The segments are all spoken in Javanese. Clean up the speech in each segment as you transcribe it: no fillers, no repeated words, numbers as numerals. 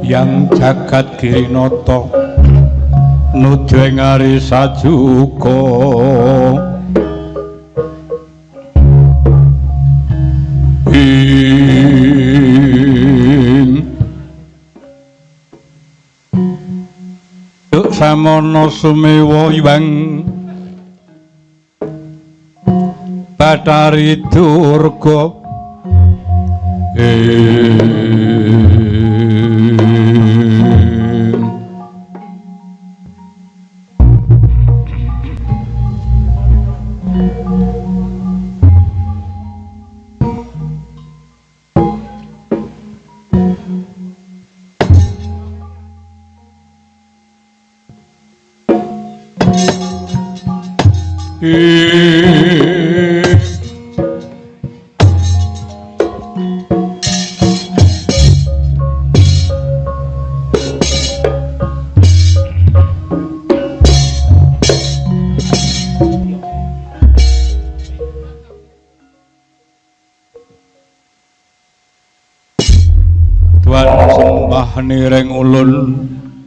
Yang jagat Girinata nuju ing ari sajuka. Ing Duk samono sumewa iwang Bathari Durga. Tuan sembah nireng ulun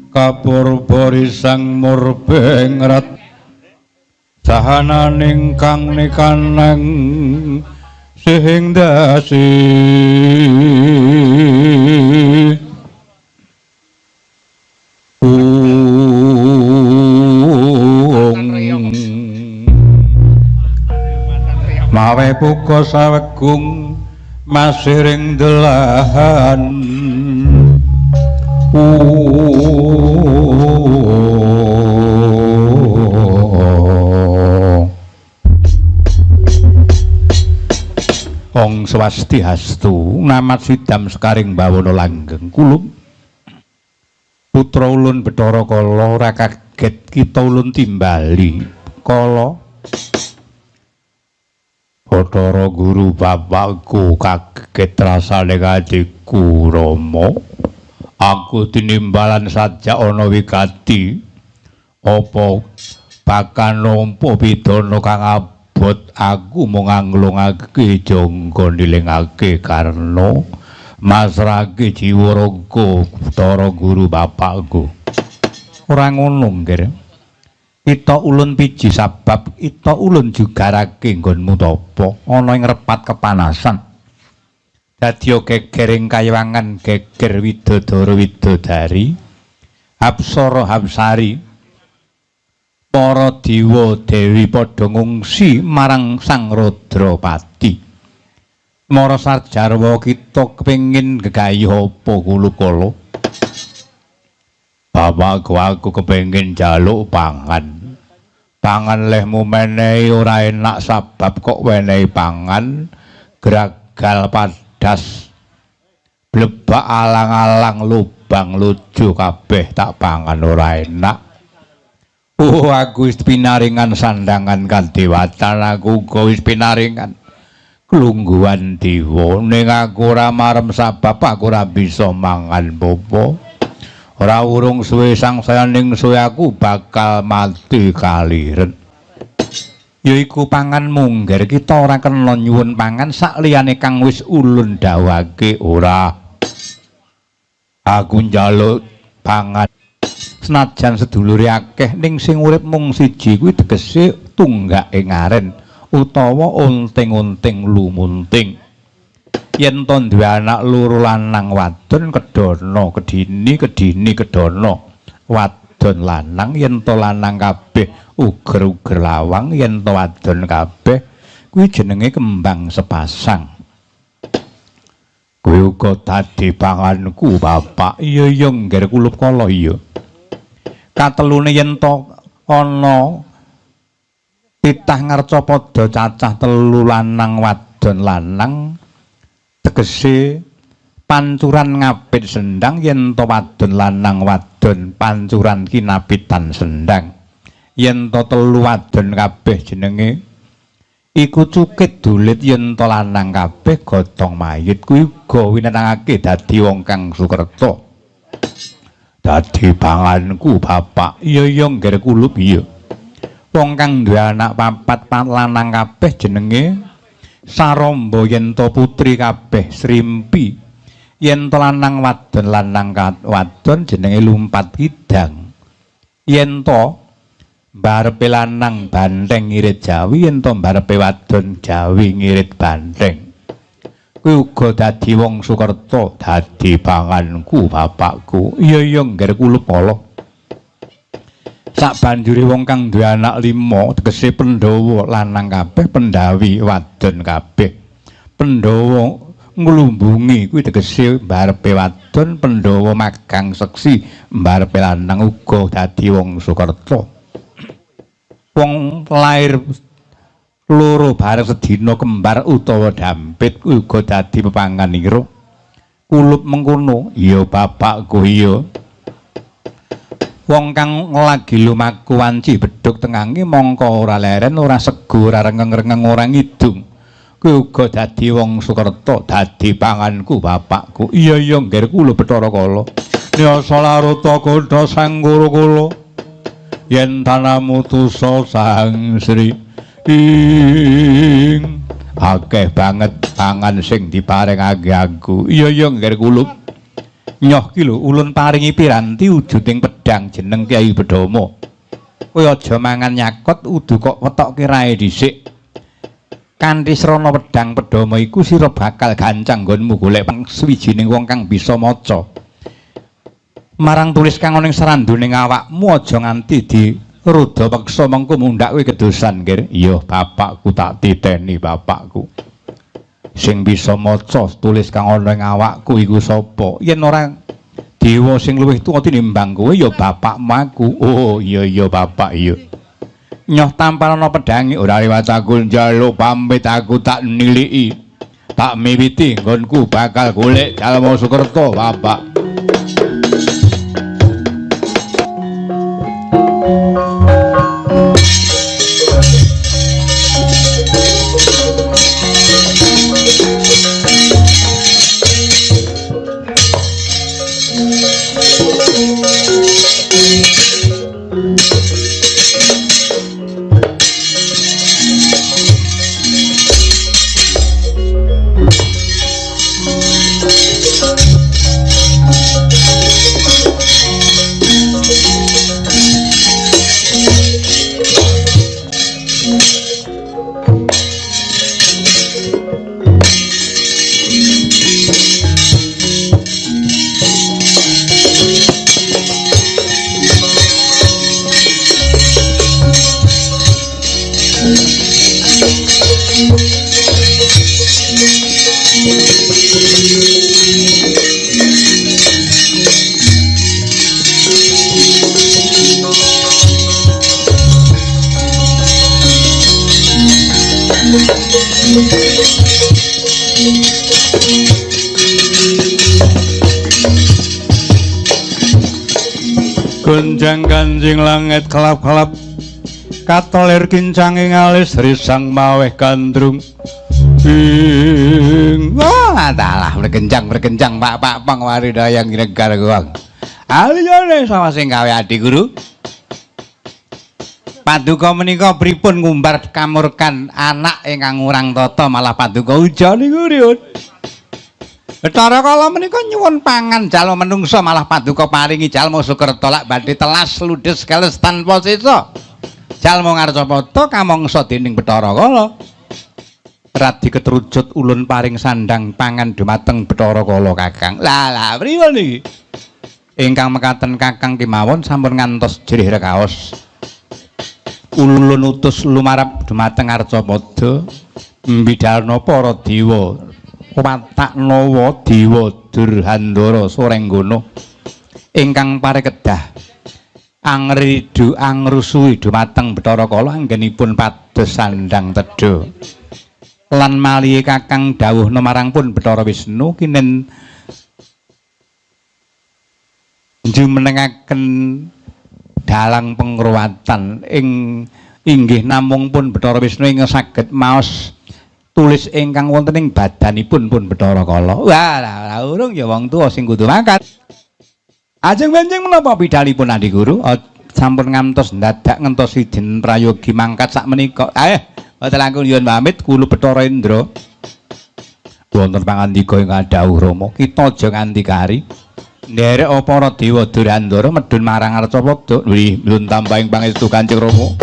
kapurba sang murbengrat sahananing kang nikanang sihing dasi. Mawe puka sawegung masiring delahan. Ong swastihastu namat sidam sekaring bawana langgeng kulum putra ulun Bathara Kala ora kaget kita ulun timbali kala. Bathara guru bapakku kaget rasane kadiku Rama. Aku tinimbalan sajak ana wigati apa bakal nampa pidana kang abot. Aku mung nganglungake jangga nilingake karna masrahake jiwa raga Bathara guru bapakku. Ora ngono nggih. Ita ulun piji sabab ita ulun jugarake nggonmu tapa ana ing repat kepanasan. Dadi geger ing kayangan geger widodara widodari apsara hapsari para dewa dewi padha ngungsi marang Sang Rudrapati. Mara sarjarwa kita kepengin gegayuh apa kula-kala? Bapakku aku kepengin njaluk pangan. Pangan lehmu menehi ora enak sabab kok wenehi pangan gragal padas blebak alang-alang lubang lucu kabeh tak pangan ora enak. Oh aku wis pinaringan sandangan kadewatan, aku uga wis pinaringan klungguhan dewa, ning aku ora marem sabab aku ora bisa mangan popo. Ora urung suwe sangsayaning suwe aku bakal mati kaliren. Yaiku pangan mungger kita ora kena nyuwun pangan sak liyane kang wis ulun dawake ora. Aku njaluk pangan senajan sedulure akeh ning sing urip mung siji kuwi tegese tunggake ngaren utawa unting-unting lumunting. Yen to duwe anak loro lanang wadon kedana kedini kedini kedana wadon lanang, yen to lanang kabeh uger-uger lawang, yen to wadon kabeh kuwi jenenge kembang sepasang. Kuwi uga dadi panganku bapak. Iya iya ngger kulup kala iya. Katelune yen to ana titah ngarca padha cacah telu lanang wadon lanang tegese pancuran ngapit sendang, yen to wadon lanang wadon pancuran kinapitan sendang. Yen to telu wadon kabeh jenenge iku cukit dulit, yen to lanang kabeh gotong mayit. Kuwi uga winenangake dadi wong kang sukerta. Dadi panganku bapak. Iya iya ngger kulup iya. Wong kang duwe anak papat lanang kabeh jenenge Saramba, yen to putri kabeh Srimpi. Yen to lanang wadon lanang wadon jenenge lumpat kidang. Yen to mbarepe lanang banteng ngirit jawi, yen to mbarepe wadon jawi ngirit banteng. Kuwi uga dadi wong Sukerta, dadi panganku bapakku. Iya iya ngger kulup ala. Sabanjure wong kang duwe anak 5 tegese Pandhawa lanang kabeh, Pandhawi wadon kabeh. Pandhawa nglumbungi kuwi tegese mbarepe wadon, Pandhawa magang seksi mbarepe lanang uga dadi wong Sukerta. Wong lair loro bareng sedina kembar utawa dampit kuwi uga dadi pepanganira. Kulup mengkono, iya bapakku iya. Wong kang lagi lumaku wanci bedhug tengange mongko ora leren, ora sego, ora rengeng-rengeng, ora ngidung. Kuwi uga dadi wong Sukerta, dadi panganku bapakku. Iya iya nggerku lho Bathara Kala. Nyasa laruta kutha Sang Guru kula. Yen tanamu tusa Sang Sri ing akeh banget pangan sing diparingake aku. Iya iya nggerku lho. Nyoh ki lho ulun paringi piranti wujuding pedhang jeneng Kyai Bedhama. Kowe aja mangan nyakot udu kok wetokke rae dhisik. Kanthi srana pedhang Bedhama iku sira bakal gancang nggonmu golek suwijining wong kang bisa maca. Marang tulis kang ana ing sranduning awakmu aja nganti diruda peksa mengko mundhak kowe kedosan, Nggir. Iya, bapakku tak titeni bapakku. Sing bisa maca tulis kang ana ing awakku iku sapa? Yen ora dewa sing luwih tuwa tinimbang kowe ya bapakmu aku. Oh iya iya bapak iya. Nyoh tampan ana pedhange ora liwat aku njaluk pamit aku tak niliki. Tak miwiti nggonku bakal golek jalma Sukerta bapak. Gonjang ganjing langit kelap-kelap katolir kincange ngalis risang maweh gandrung ing wah dalah berkencang pak pak pang waridayang negar guang aliyane sama sing gawe adi guru. Paduka menika pripun ngumbar kamurkan anak ingkang ngurang tata malah paduka uja niku riun. Bathara Kala menika nyuwun pangan jalma menungsa malah paduka paringi jalma Sukerta lak badhe telas ludes keles tanpa sisa. Jalma Ngarcapada kamangsa dening Bathara Kala. Radi ketrucut ulun paring sandang pangan dumateng Bathara Kala Kakang. Lah lah pripun iki? Ingkang mekaten Kakang kemawon sampun ngantos jerih rekaos. Ulun utus lumarap dumateng Arcapada mbidalna para dewa watak nawa dewa Durhandara Surenggana ingkang parekedah angridu angrusuhi dumateng Bathara Kala anggenipun pados sandang tedha lan malihe Kakang dawuhna marang pun Bathara Wisnu kinen jumenengaken dalang pengruwatan ing inggih namung pun Bathara Wisnu ing saged maos tulis ingkang wonten ing badanipun pun Bathara Kala. Wah, lah urung ya wong tuwa sing kudu mangkat. Ajeng benjing menapa pidhalipun Adi Guru? Sampun ngantos ndadak ngentosi den prayogi mangkat sak menika. Mboten langkung nyuwun pamit kula Bathara Indra. Wonten pangandika ingkang dawuh Rama, kita aja nganti kari. Nderek para dewa Durandara medhun marang Arcapada. Wih, nyuwun tambahing pangestu Kanjeng Rama.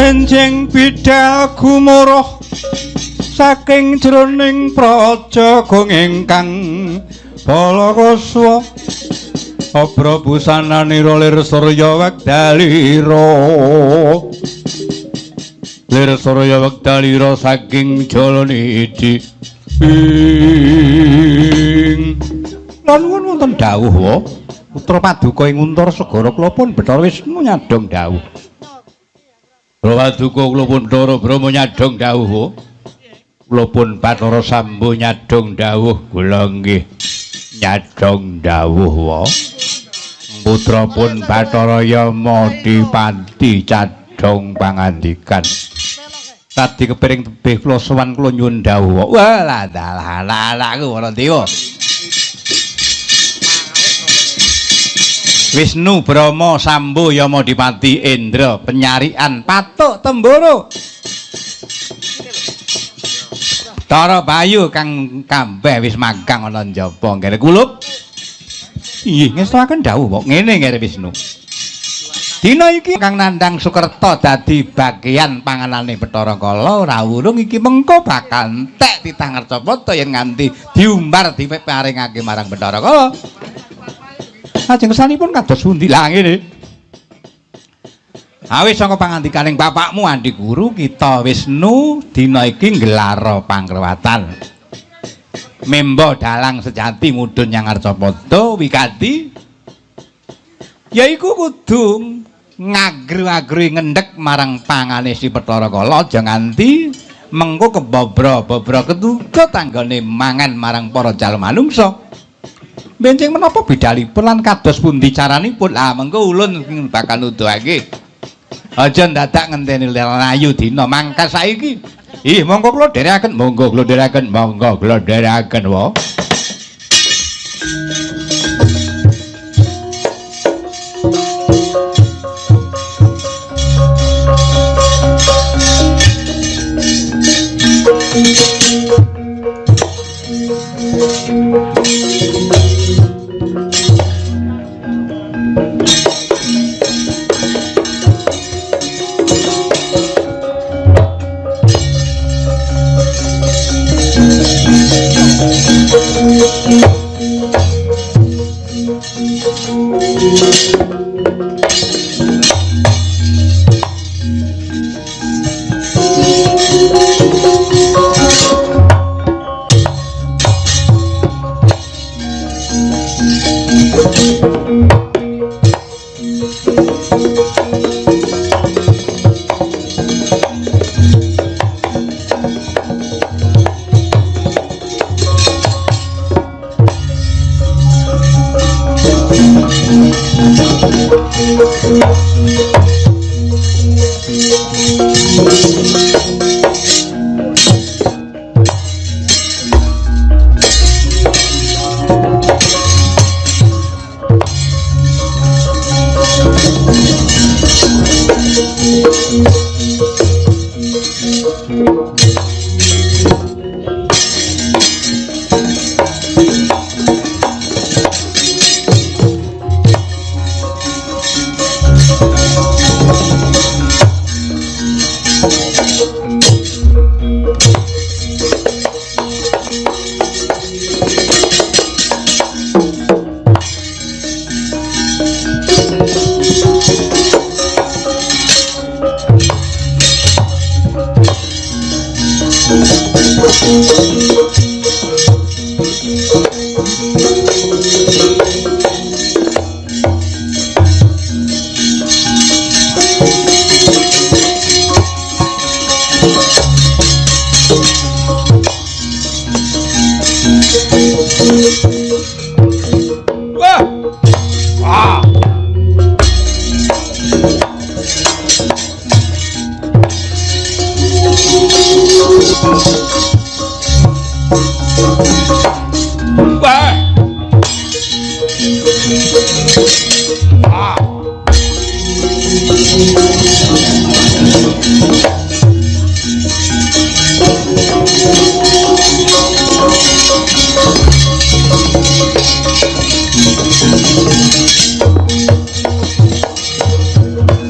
Enjing bidal gumuruh saking jroning praja gong ingkang Balakaswa abra busananira lir surya wekdalira lir surya wekdalira saking Jalanidhi ing lan nuwun wonten dawuh wa putra paduka ing Untara segara kula pun Bathara Wisnu nyadhong dawuh. Paduka kula pun Bathara Brahma nyadhong dawuh. Kula pun Bathara Samba nyadhong dawuh. Kula nggih nyadhong dawuh wa. Putra pun Bathara Yama Dipati cadhong pangandikan. Tadi kepiring tebih kula sowan kula nyuwun dawuh. Wah lah dalah lah aku para dewa. Wisnu, Brahma, Sambo, Yama Dipati, Indra, penyarian, patuk, temboro. Tara Bayu kang kabeh wis magang ana njaba nggere kulup. Inggih ngestoaken dawuh kok ngene nggere Wisnu. Dina iki kang nandhang Sukerta dadi bagian panganane Bathara Kala ora wurung iki mengko bakal entek titah Ngarcapada yen nganti diumbar diparingake marang Bathara Kala. Lajeng kesanipun kados pundi? Lah ngene. Awit saka pangandikaning bapakmu Andi Guru kita Wisnu dina iki nggelar pangkrewatan. Memba dalang sejati mudhun nyang Ngarcapada wigati yaiku kudu ngagru-agru ngendhek marang pangane si Bathara Kala aja nganti mengko kebobro-bobro ketuga tanggane mangan marang para jalma manungsa. Benjing menapa bidalipun lan kados pundi caranipun? Lah mengko ulun bakal nuduhake. Aja ndadak ngenteni layu dina mangkas saiki. Ih, monggo kula dherekaken, monggo kula dherekaken, monggo kula dherekaken wa.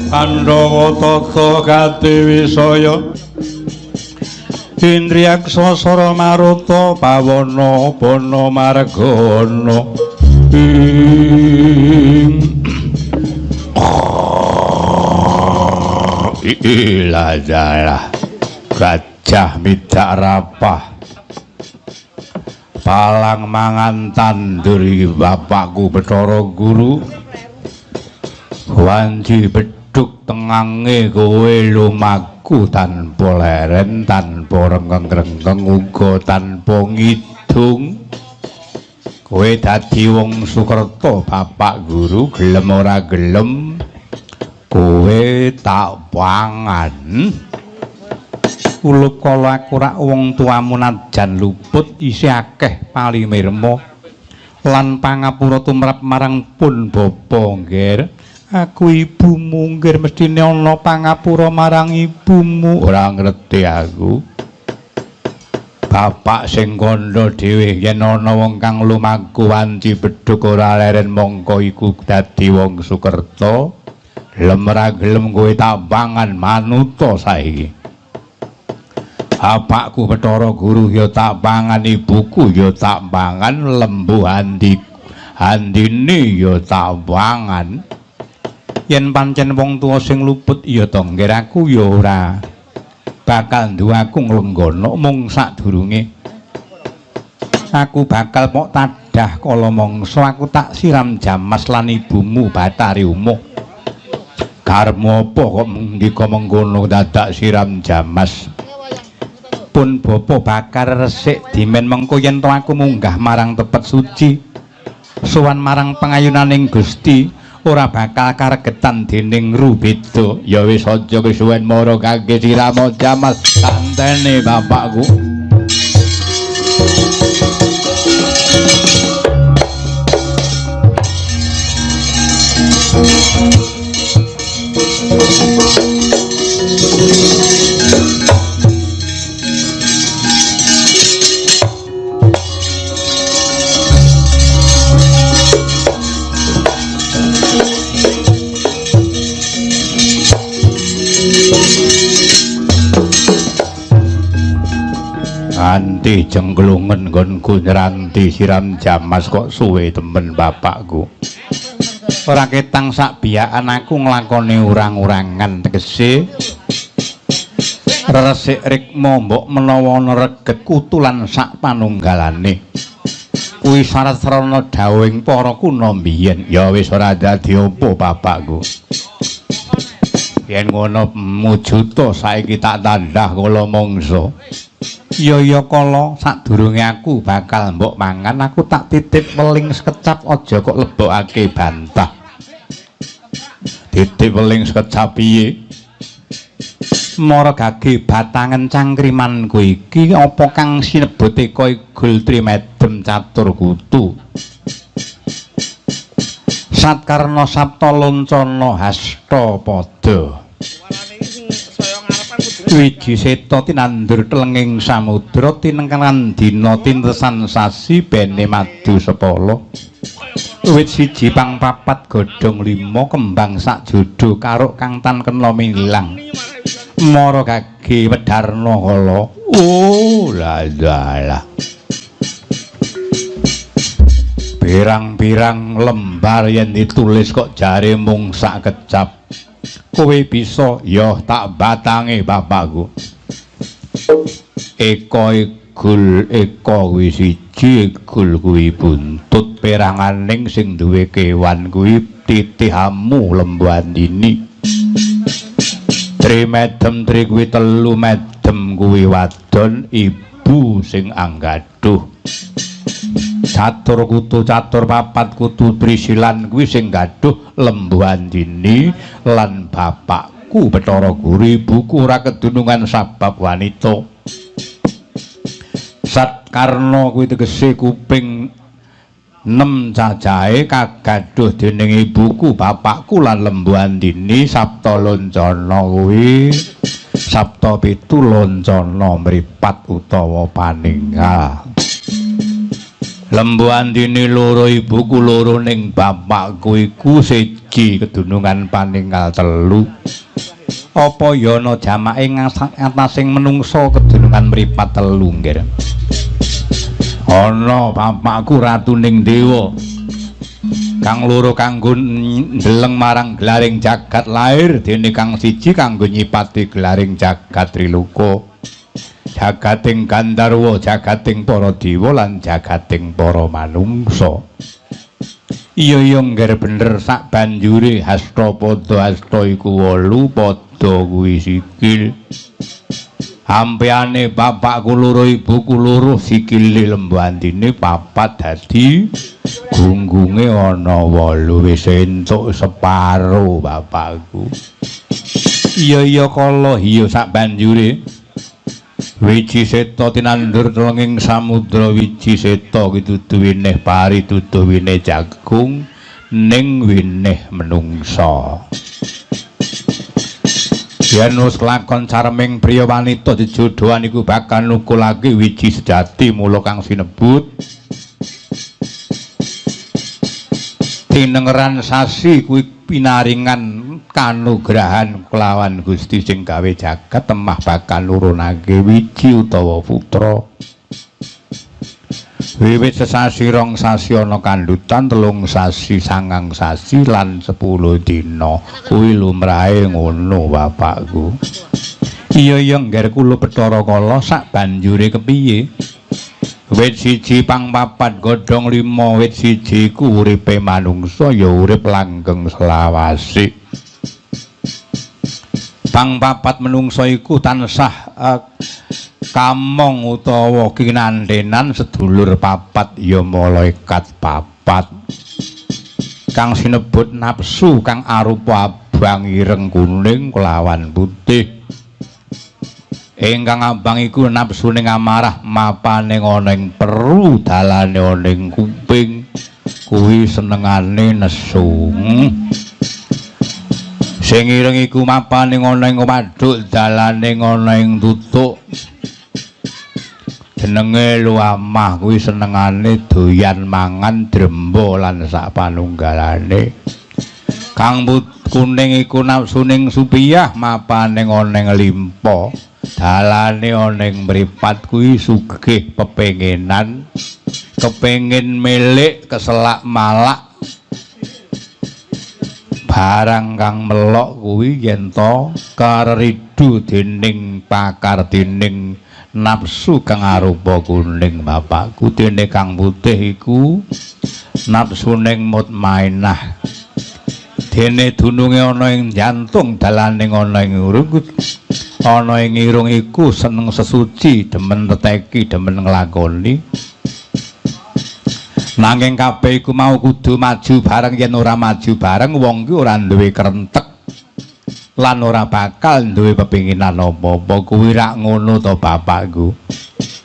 Pandhawa tata katiwisaya Indriyaksa sara maruta pawana bana margana ing ilajalah gajah midak rapah palang mangan tandur iki bapakku Bathara Guru wanci bedhug tengange kowe lumaku tanpa leren tanpa rengkeng-rengkeng uga tanpa ngidung kowe dadi wong Sukerta bapak guru gelem ora gelem kowe tak pangan. Ulup kala aku rak wong tuamu najan luput isih akeh palimirma lan pangapura tumrap marang pun bapa nggir. Aku ibumu nggir mestine ana pangapura marang ibumu. Ora ngerti aku. Bapak sing kandha dhewe yen ana wong kang lumaku wanci bedhug ora leren mongko iku dadi wong Sukerta. Gelem ora gelem kowe tak pangan manuta saiki. Bapakku Bathara Guru ya tak pangan, ibuku ya tak pangan, lembu handine ya tak pangan. Yen pancen wong tuwa sing luput ya to nggir aku ya ora bakal nduwe aku nglenggono mung sadurunge aku bakal mok tadah kala mangsa aku tak siram jamas lan ibumu Bathari Umuh. Karepmu apa kok ngendika mengkono dadak siram jamas? Pun bapa bakar resik dimen mengko yen to aku munggah marang tepet suci sowan marang pangayunaning Gusti ora bakal karegetan dening rubeda. Ya wis aja kesuwen mara kangge sirama jamas santene bapakku. Nganti jengglungen nggonku nyranti siram jamas kok suwe temen bapakku. Ora ketang sak biyakan aku nglakoni urang-urangan tegese resik rikma mbok menawa ana reget kutu lan sak panunggalane. Kuwi syarat sarana dawuhing para kuna mbiyen. Ya wis ora dadi apa bapakku. Yen ngono mujuta saiki tak tandhah kala mangsa. Ya ya kala sadurunge aku bakal mbok mangan aku tak titip weling sekecap aja kok lebokake bantah. Titip weling sekecap piye? Mara gage batangan cangkrimanku iki apa kang sinebut eka igul trimedem catur kutu. Satkarna sapta loncana hasta pada. Wiji seta tinandur telenging samudra tinengkenan dina tintesan sasi bene madu sepala. Wit siji pang papat godhong lima kembang sak jodo karuk kang tan kena milang. Mara gage wedarna kala. Oh la la. Pirang-pirang lembar yen ditulis kok jare mung sak kecap. Kowe bisa ya tak batange bapakku. Eka igul eka kuwi siji, igul kuwi buntut peranganing sing duwe kewan kuwi titihamu Lembu Andini. Trimedem tri kuwi telu medem kuwi wadon ibu sing anggaduh. Catur kutu catur papat kutu trisilan kuwi sing gaduh Lembu Andini lan bapakku Bathara Guru ibuku ora kedunungan sabab wanita. Satkarna kuwi tegese kuping 6 cacahe kagaduh dening ibuku bapakku lan Lembu Andini. Sapta loncana kuwi sapta pitu loncana mripat utawa paninggal. Lembu Andini loro ibuku loro ning bapakku iku siji kedunungan paninggal telu. Apa ya ana jamake ngatasing menungsa kedunungan mripat telu nggih. Ana bapakku ratuning dewa kang loro kanggo ndeleng marang gelaring jagat lair dene kang siji kanggo nyipati gelaring jagat triloka. Jagating Gandharwa, jagating para dewa lan jagating para manungsa. Iya iya ngger bener sak banjure hasta pada hasta iku 8 pada kuwi sikil. Ampeane bapakku loro ibuku loro sikile Lembu Andini papat dadi gunggunge ana 8 wis entuk separo bapakku. Iya iya kala iya sak banjure wiji seta tinandur telenging samudra wiji seta kuwi dudu winih pari dudu winih jagung ning winih menungsa. Yen wis kelakon carming priya wanita jejodohan iku bakal nukulake wiji sejati mula kang sinebut tinengeran sasi kuwi pinaringan kanugrahan kelawan Gusti sing gawe jagat temah bakal nurunake wiji utawa putra. Wiwit sesasi rong sasi ana kandhutan 3 sasi 9 sasi lan 10 dina kuwi lumrahe ngono bapakku. Iya iya ngger kula Bathara Kala sak banjure kepiye? Wit siji pang papat godhong 5 wit siji ku uripe manungsa ya urip langgeng selawase. Pang papat menungsa iku tansah kamong utawa kinantenan sedulur papat ya malaikat papat. Kang sinebut nafsu kang arupa abang ireng kuning kelawan putih. Ingkang abang iku nafsune amarah mapane ana ing peru dalane ana ing kuping kuwi senengane nesu. Sing ireng iku mapane ana ing waduk dalane ana ing tutuk. Jenenge luamah kuwi senengane doyan mangan drembo lan sak panunggalane. Kang kuning iku nafsuning supiyah mapane ana ing limpa. Dalane ana ing mripat kuwi sugih pepenginan, kepengin milik keselak malak barang kang melok kuwi yen to kareridu dening pakar dening nafsu kang arupa kuning bapakku. Dene kang putih iku nafsuning mutmainah, dene dununge ana ing jantung, dalane ana ing urung, ana ing irung iku seneng sesuci, demen teteki, demen nglakoni. Nanging kabeh iku mau kudu maju bareng, yen ora maju bareng wong ki ora duwe krentek lan ora bakal duwe pepinginan apa-apa. Kuwi rak ngono to bapakku?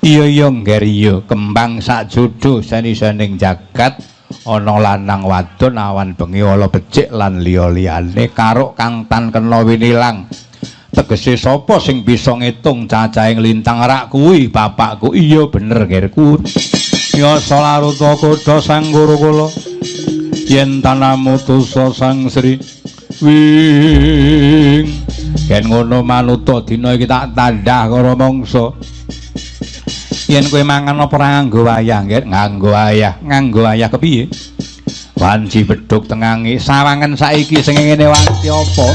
Iya iya ngger iya, kembang sak jodoh seni-sening jagat ana lanang wadon awan bengi ala becik lan liya-liyane karuk kang tan kena winilang. Tegese sapa sing bisa ngitung cacahing lintang rak kuwi bapakku? Iya bener nggerku. Yasa laruta kodha sang gurukula yen tanamutusa sang Sri wing. Yen ngono manuta dina iki tak tandhah karo mangsa. Yen kowe mangan apa ora nganggo wayah ngger? Nganggo wayah. Nganggo wayah kepiye? Wanci bedhug tengangi sawangan saiki sing ngene wanci apa?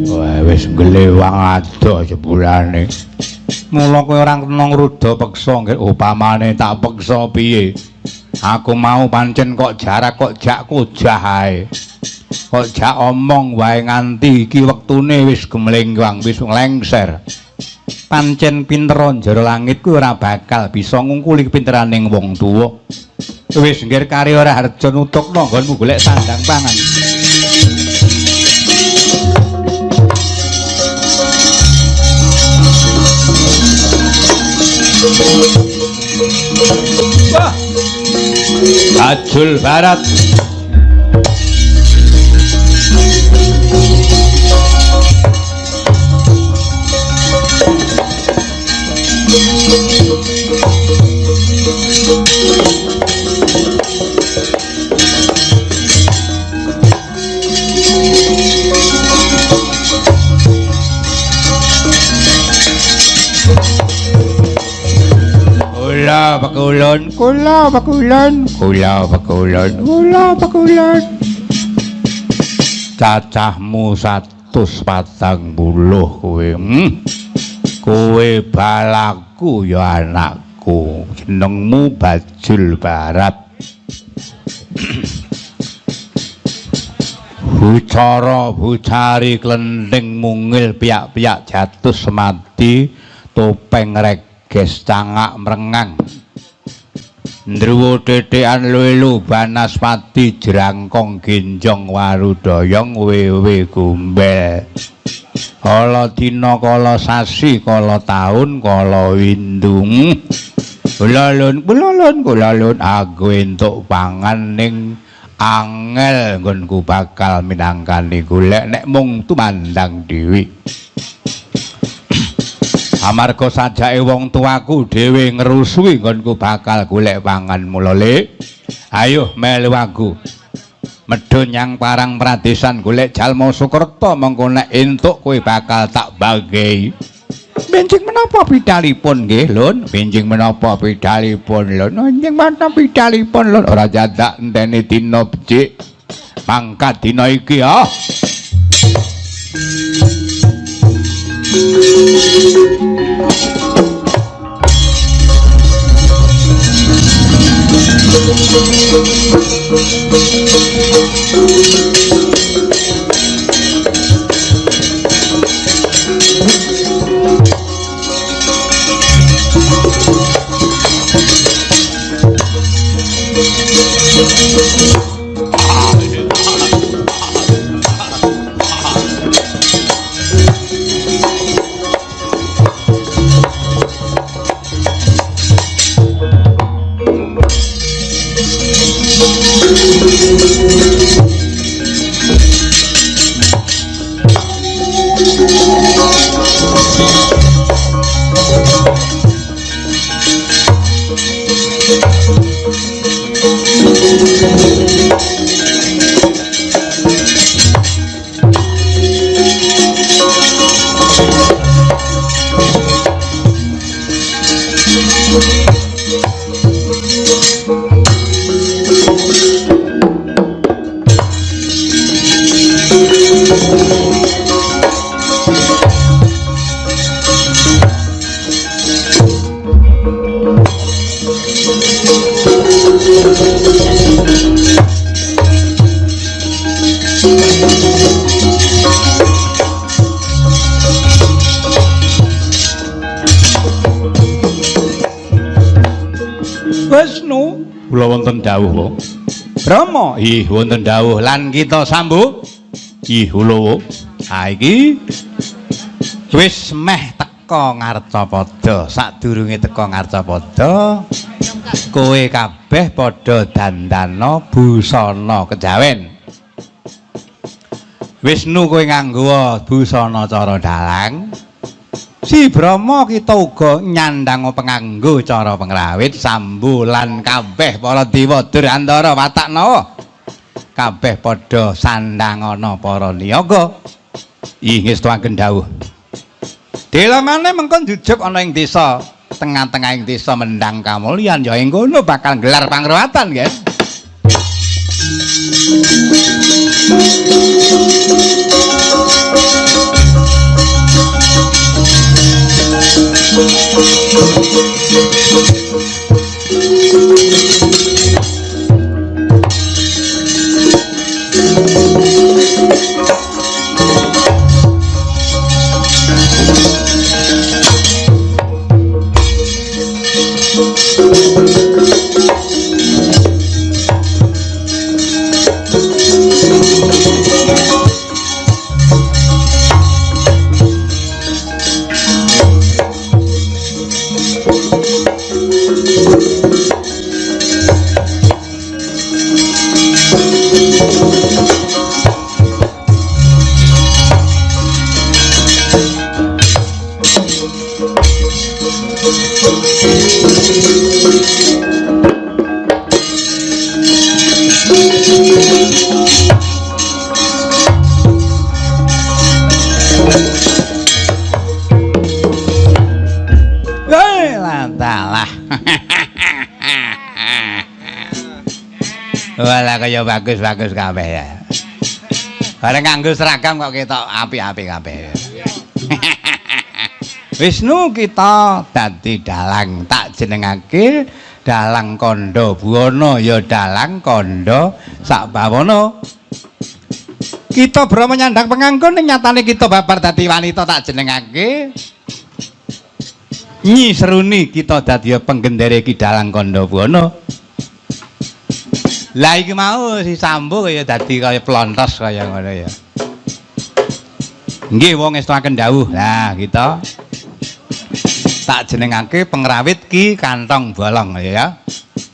Wah, wis glewang adoh jebulane. Mula kowe ora kena ngruda peksa nggih, upamane tak peksa piye? Aku mau pancen kok jarak kok jak kojah ae. Kok jak omong wae nganti iki wektune wis gemlengwang, wis lengser. Pancen pinter njero langit kuwi ora bakal bisa ngungkuli kepinteraning wong tuwa. Wis nggir kari ora harja nutukno nggonmu golek sandang pangan. Wah. Bajul Barat. Kula pakulon, kula pakulon, kula pakulon, kula pakulon. Cacahmu 140 kowe. Kowe balaku ya anakku. Jenengmu Bajul Barat. Bucara bucari klenthing mungil piyak-piyak jatuh semati topeng reges cangak mrengang. Ndruwo tetekan luelu banaspati jerangkong genjong warudoyong wewe gombel. Kala dina kala sasi kala taun kala windung. Kula lun kula lun kula lun aku entuk pangan ning angel nggonku bakal minangkani golek nek mung tumandang dhewe. Amarga sajake wong tuaku dhewe ngerusui nggonku bakal golek pangan mula le. Ayo melu aku. Medhun nyang parang pradesan golek jalma Sukerta mengko nek entuk kowe bakal tak bagahi. Benjing menapa pidhalipun nggih, Lun? Benjing menapa pidhalipun, Lun? Benjing menapa pidhalipun, Lun? Ora jadak enteni dina becik. Mangkat dina iki, ah. Wisnu, Kula wonten dawuh, Pak. Brahma, Ih, wonten dawuh lan kita Sambu. Ih, kula. Ha iki wis meh teka Ngarcapada. Sadurunge teka Ngarcapada, kowe kabeh padha dandana busana kejawen. Wisnu kowe nganggo busana cara dalang. Si Brahma kita uga nyandang penganggo cara pengrawit. Sambu lan kabeh para dewa Durantara watak nawa kabeh padha sandangana para niyaga. Ih, ngestuaken dawuh. Delamane mengko njujuk ana ing desa, tengah-tengah ing desa Mendang Kamulyan, ya ing kono bakal gelar pangruwatan, guys. Walah kaya bagus-bagus kabeh ya. Bareng nganggo seragam kok ketok apik-apik kabeh. Wisnu kita dadi dalang, tak jenengake dalang Kandha Buwana ya dalang Kandha Sakbawana. Kita Brahma nyandang penganggo ning nyatane kita babar dadi wanita tak jenengake Nyi Seruni, kita dadi penggendere Ki Dalang Kandha Buwana. Lah iki mau si Sambu kaya dadi kaya plontos kaya ngono ya. Nggih wong ngestuaken dawuh. Lah kita tak jenengake pengrawit Ki Kantong Bolong ya.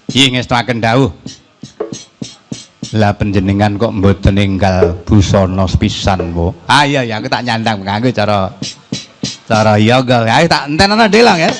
Nggih ngestuaken dawuh. Lah panjenengan kok mboten enggal busana sepisan, Bu. Ah iya ya aku tak nyandang nganggo cara cara yoga. Ayo tak entenono delong ya.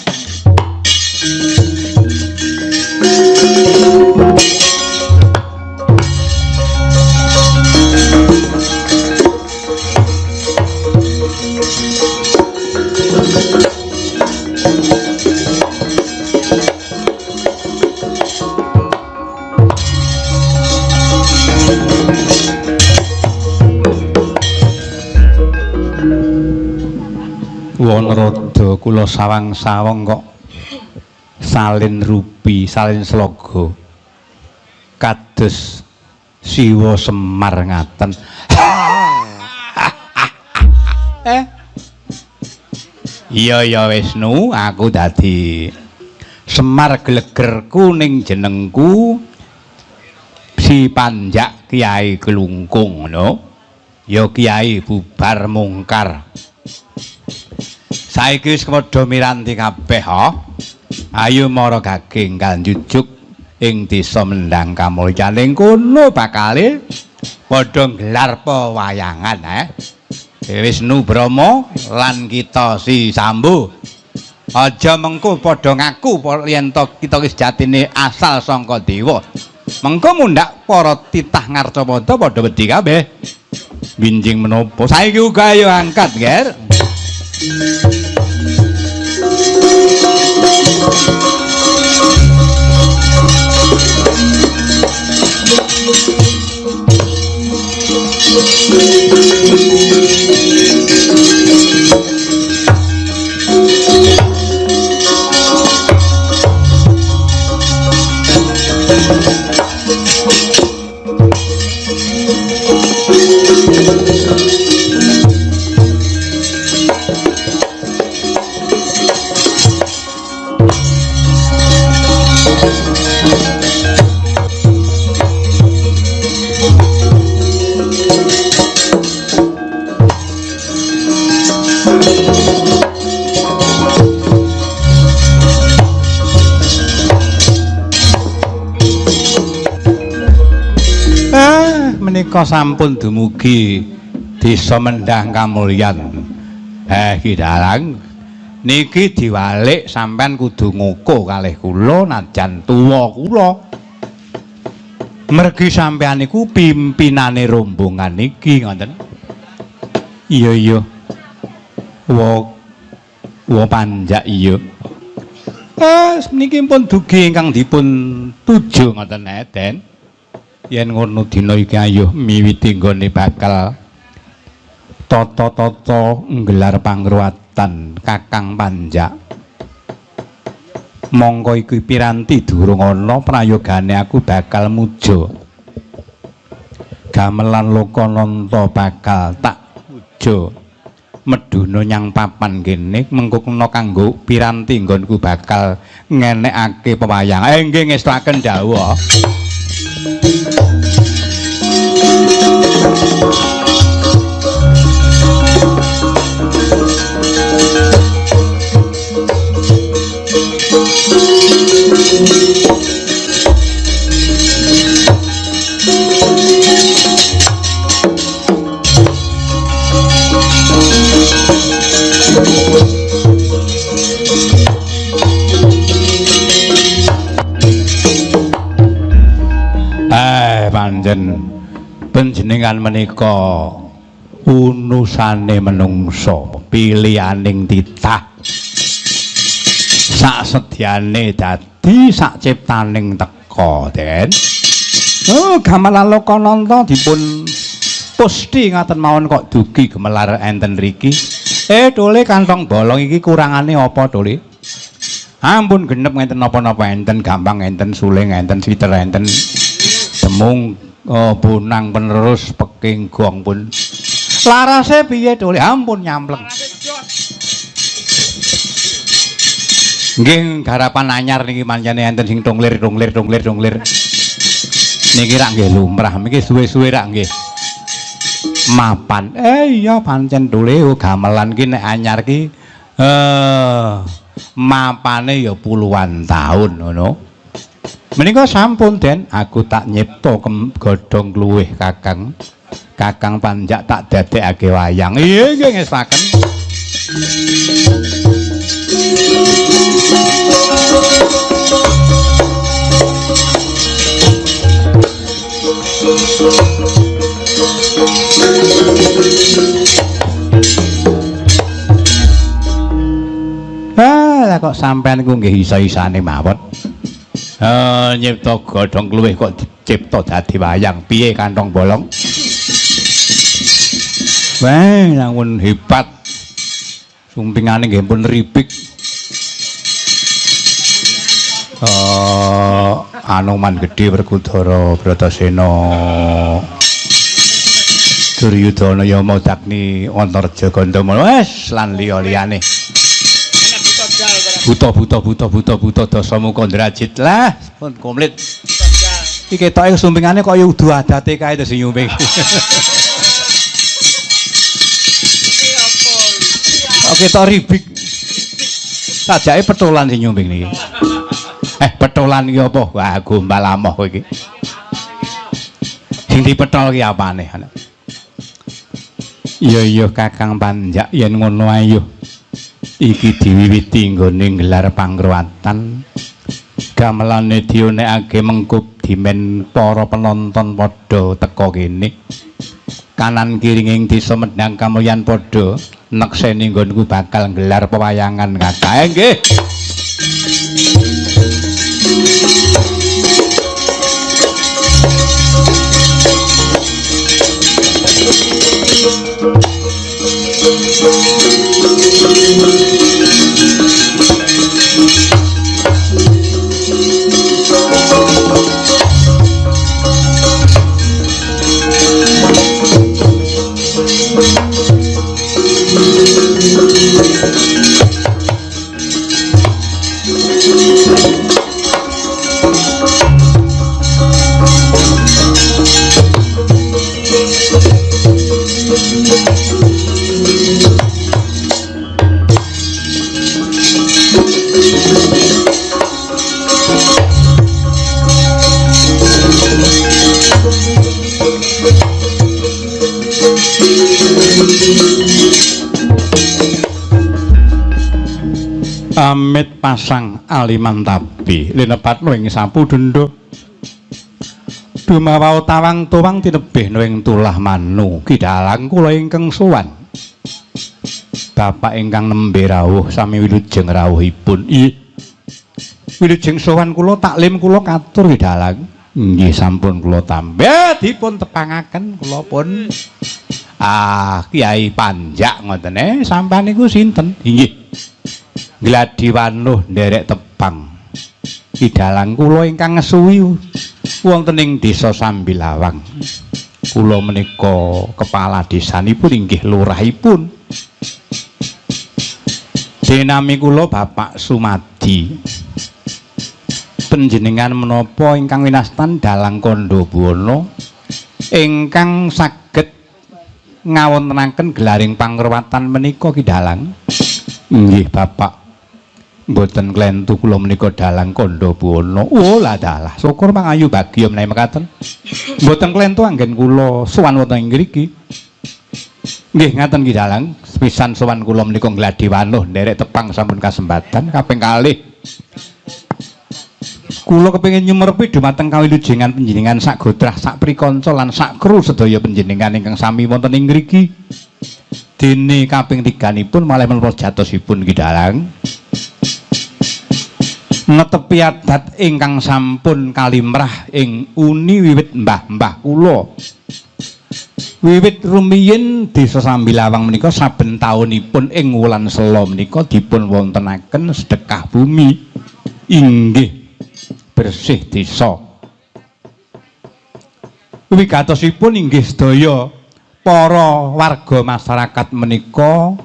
Wonrodo kula sawang-sawang kok salin rupi, salin sloga kados Siwa Semar ngaten. Iya ya Wisnu, aku dadi Semar gleger kuning jenengku Si Panjak Kiai Klungkung ngono. Ya Kiai bubar mungkar. Saiki wis padha miranti kabeh ha. Ayo mara gaging kanjujuk ing desa Mendang Kamulyan ing kono bakale padha nggelar pewayangan. Wisnu Brahma lan kita si Sambu. Aja mengko padha ngaku yen to kita ki sejatine asal sangka dewa. Mengko mundhak para titah ngarcapada padha wedi kabeh. Binjing menapa? Saiki uga ayo angkat, Ger. Menika sampun dumugi desa Mendhang Kamulyan. Ki Dalang, niki diwalik sampean kudu ngukuh kalih kula najan tuwa kula. Mergi sampean niku pimpinane rombongan niki ngoten. Iya iya. Wa panjak iya. Niki pun dugi ingkang dipun tuju ngoten Den. Yen ngono dina iki ayo miwiti nggone bakal tata-tata nggelar pangruwatan Kakang Panjak. Mongko iki piranti durung ana prayogane aku bakal muja. Gamelan Lokananta bakal tak puja. Meduna nyang papan kene mengko kena kanggo piranti nggonku bakal ngenekake pewayang. Nggih ngestuaken dawuh. Panjen panjenengan menika unusane menungso pilihaning titah sak sedyane dadi sak ciptaning teka Den. Oh, gamelan Lokananta dipun pusti ngaten mawon kok dugi gemelar enten riki. Tole kantong bolong iki kurangane apa tole? Ampun genep ngenten napa-napa enten gampang enten suling enten siter enten demung bonang penerus peking gong pun. Larase piye tole? Ampun nyampleng. Nggih garapan anyar niki pancene enten sing tonglir tonglir tonglir tonglir. Niki rak nggih lumrah, niki suwe-suwe rak nggih mapan. Iya pancen tole gamelan ki nek anyar ki mapane ya puluhan tahun ngono. Menika sampun Den, aku tak nyipta godhong kluwih Kakang. Kakang Panjak tak dadekake wayang. Iya nggih ngestaken. Lah kok sampean ku nggih isa-isane mawon. Nyipta godhong kluwih kok dicipta dadi wayang. Piye kantong bolong? Wah, lamun hebat. Sumpingane nggih pun ribik. Anoman gedhe Werkudara Bratasena Duryudana Yama Dagni Antarja Gandamana wis lan liya-liyane. Buta buta buta buta buta Dasamuka Ndrajit lah pun komplit. Iki ketoke sumpingane kaya udu adate kae to sing nyumping. Oke to ribik. Sajake petolan sing nyumping niki. Petolan iki apa? Wah, gombal amoh kowe iki. Sing dipetol ki apane? Iya iya Kakang Panjak yen ngono ayo. Iki diwiwiti nggone nggelar pangruwatan. Gamelane dionekake mengkup dimen para penonton padha teka kene. Kanan kiring ing desa Medang Kamulyan padha nekseni nggonku bakal nggelar pewayangan kakak. Nggih. Amit pasang alimantabi linepatno ing sapu dendha dumawau tawang tuwang tinebih ing tulah manu kidalang kula ingkang sowan bapak ingkang nembe rawuh sami wilujeng rawuhipun. Wilujeng sowan kula taklim kula katur kidalang. Nggih sampun kula tampi dipun tepangaken kula pun Kiai Panjak ngoten sampean niku sinten? Inggih gladi wanuh nderek tepang kidalang kula ingkang ngesuwi wonten ing desa Sambilawang. Kula menika kepala desanipun inggih lurahipun. Dinami kula Bapak Sumadi. Panjenengan menapa ingkang winastan dalang Kandha Buwana ingkang saged ngawontenaken gelaring pangruwatan menika kidalang? Nggih Bapak, mboten klentu kula menika dalang Kandha Buwana. Oh lah dalah, syukur mangayu bagya menawi mekaten. Mboten klentu anggen kula sowan wonten ing ngriki. Nggih ngaten ki dalang, sepisan sowan kula menika gladi wanuh nderek tepang sampun kasembatan. Kaping kalih kula kepengin nyumerepi dumateng kawilujengan panjenengan sak gotrah sak prikanca lan sak kru sedaya panjenengan ingkang sami wonten ing ngriki. Dene kaping tiganipun malih menapa jatosipun ki dalang netepi adat ingkang sampun kalimrah ing uni wiwit mbah-mbah kula. Wiwit rumiyin desa Sambilawang menika saben taunipun ing wulan Sela menika dipun wontenaken sedekah bumi inggih bersih desa. Wigatosipun inggih sedaya para warga masyarakat menika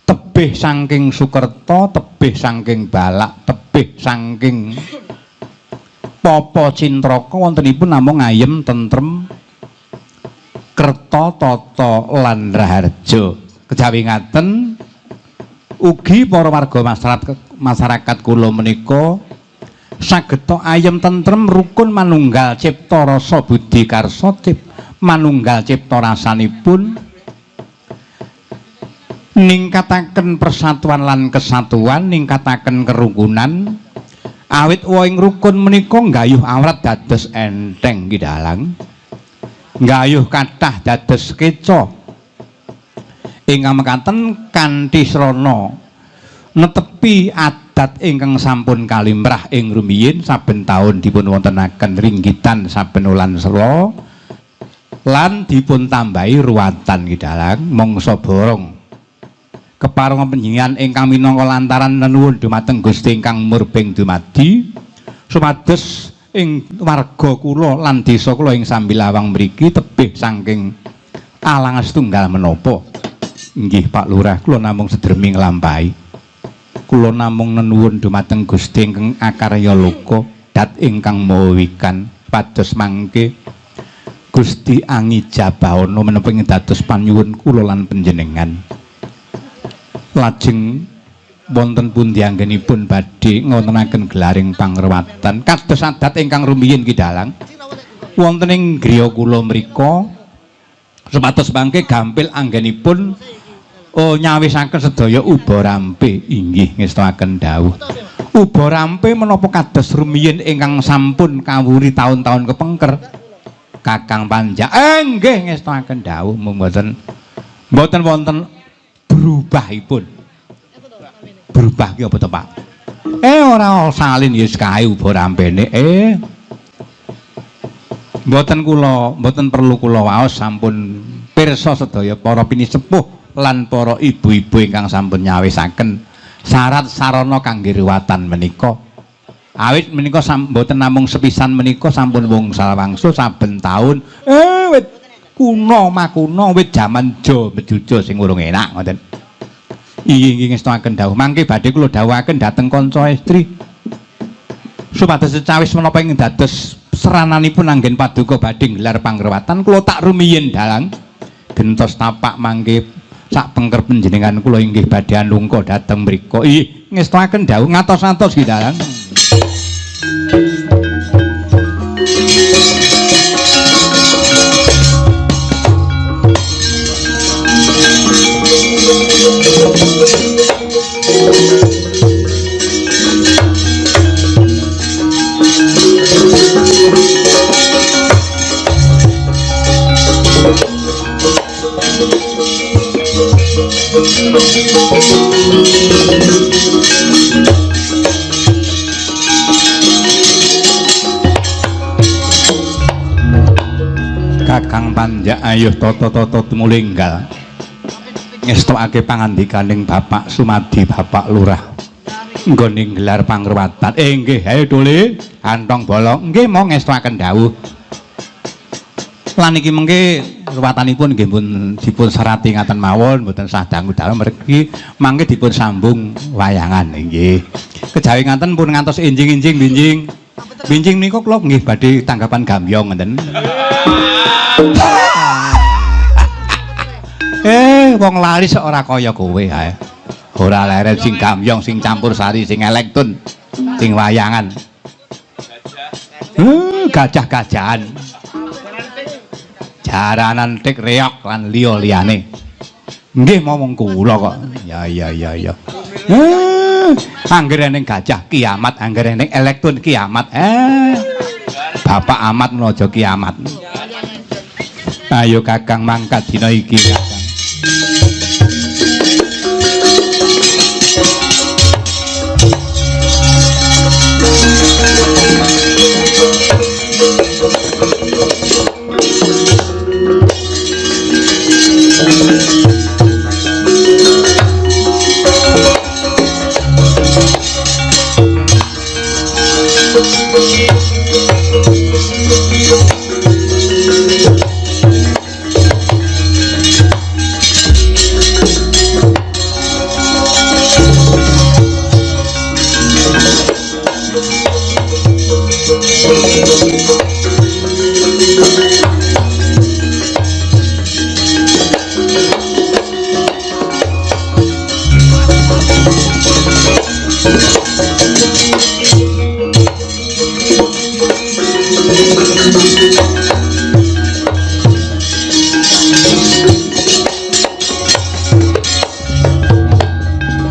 tebih saking Sukerta, tebih saking Balak, tebih saking Papa Cintraka wontenipun namung ayem tentrem kerta tata lan raharja. Kejawi ngaten ugi para warga masyarakat kula menika sageta ayem tentrem rukun manunggal cipta rasa budi karsa manunggal cipta rasanipun ningkataken persatuan lan kesatuan, ningkataken kerukunan. Awit wohing rukun menika nggayuh awrat dados enteng ki dalang, nggayuh kathah dados keca. Ingkang mekaten kanthi srana netepi adat ingkang sampun kalimrah ing rumiyin saben taun dipun wontenaken ringgitan saben wulan Sela lan dipun tambahi ruwatan ki dalang mangsa borong. Kepareng panjenengan ingkang minangka lantaran nenuwun dumateng Gusti ingkang murbeng dumadi supados ing warga kula lan desa kula ing Sambilawang mriki tebih saking alangan setunggal menapa. Nggih Pak Lurah, kula namung sedremi nglampahi. Kula namung nenuwun dumateng Gusti ingkang akarya loka dat ingkang maha wikan pados mangke Gusti angijabahana menapa ing dados panyuwun kula lan panjenengan. Lajeng wonten pundi anggenipun badhe ngontenaken gelaring pangruwatan kados adat ingkang rumiyin ki dalang wonten ing griya kula mriku supados mangke gampil anggenipun Oh nyawisaken sedaya uba rampe inggih ngestoaken dawuh. Uba rampe menapa kados rumiyin ingkang sampun kawuri taun-taun kepengker? Kakang Panjak nggih ngestoaken dawuh mboten mboten wonten berubahipun. Berubah ki apa to, Pak? Ora salin ya kae uba rampene. Mboten kula, mboten perlu kula waos sampun pirsa sedaya para pinisepuh lan para ibu-ibu ingkang sampun nyawisaken syarat sarana kangge ruwatan menika. Awit menika mboten namung sepisan menika sampun wungsal wangsul saben taun. Wit kuno makuna wit jaman Jo Mejujo sing urung enak ngoten. Inggih inggih ngestoaken dawuh. Mangke badhe kula dawuhaken dhateng kanca estri. Supados secawis menapa ing dados serananipun anggen paduka badhe nggelar pangruwatan kula tak rumiyin dalang gentos tapak mangke sak pengker panjenengan kula inggih badhe anungka dhateng mriku. Inggih ngestoaken dawuh ngatos-atos ki dalang. Kakang Panjak ayuh tata-tata tumulinggal ngestokake pangandikaning Bapak Sumadi Bapak Lurah nggone nggelar pangruwatan. Nggih ayo Dole kantong bolong nggih mau ngestokaken dawuh. Lan iki mengke ruwatanipun nggih pun dipun serati ngaten mawon mboten sah dangu-dangu mergi mangke dipun sambung wayangan nggih. Kejawi ngaten pun ngantos enjing-enjing binjing. Binjing menika kula nggih badhe tanggapan gambyong ngoten. Wong laris ora kaya kowe ae. Ora leren sing gambyong, sing campur sari, sing elektun, sing wayangan. Gajah-gajahan. Jaranan tik reok lan liya-liyane. Nggih momong kula kok. Ya ya ya ya. Anggere ning gajah kiamat, anggere ning elektun kiamat. Bapak amat menaja kiamat. Ayo Kakang mangkat dina iki Kakang.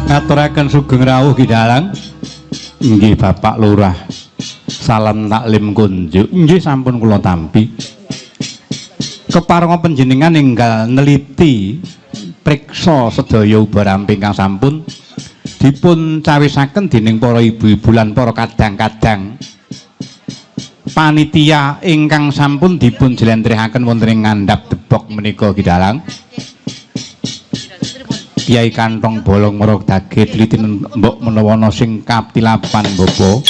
Ngaturaken sugeng rawuh Ki Dalang. Inggih Bapak Lurah. Salam taklim kunjuk. Inggih sampun kula tampi. Keparenga panjenengan enggal neliti priksa sedaya uba rampe ingkang sampun dipun cawisaken dening para ibu-ibu lan para kadang-kadang panitia ingkang sampun dipun jlentrehaken wonten ing ngandhap debok menika Ki Dalang. Kyai kantong bolong merok dage teliti mbok menawa ana sing katilapan bapa.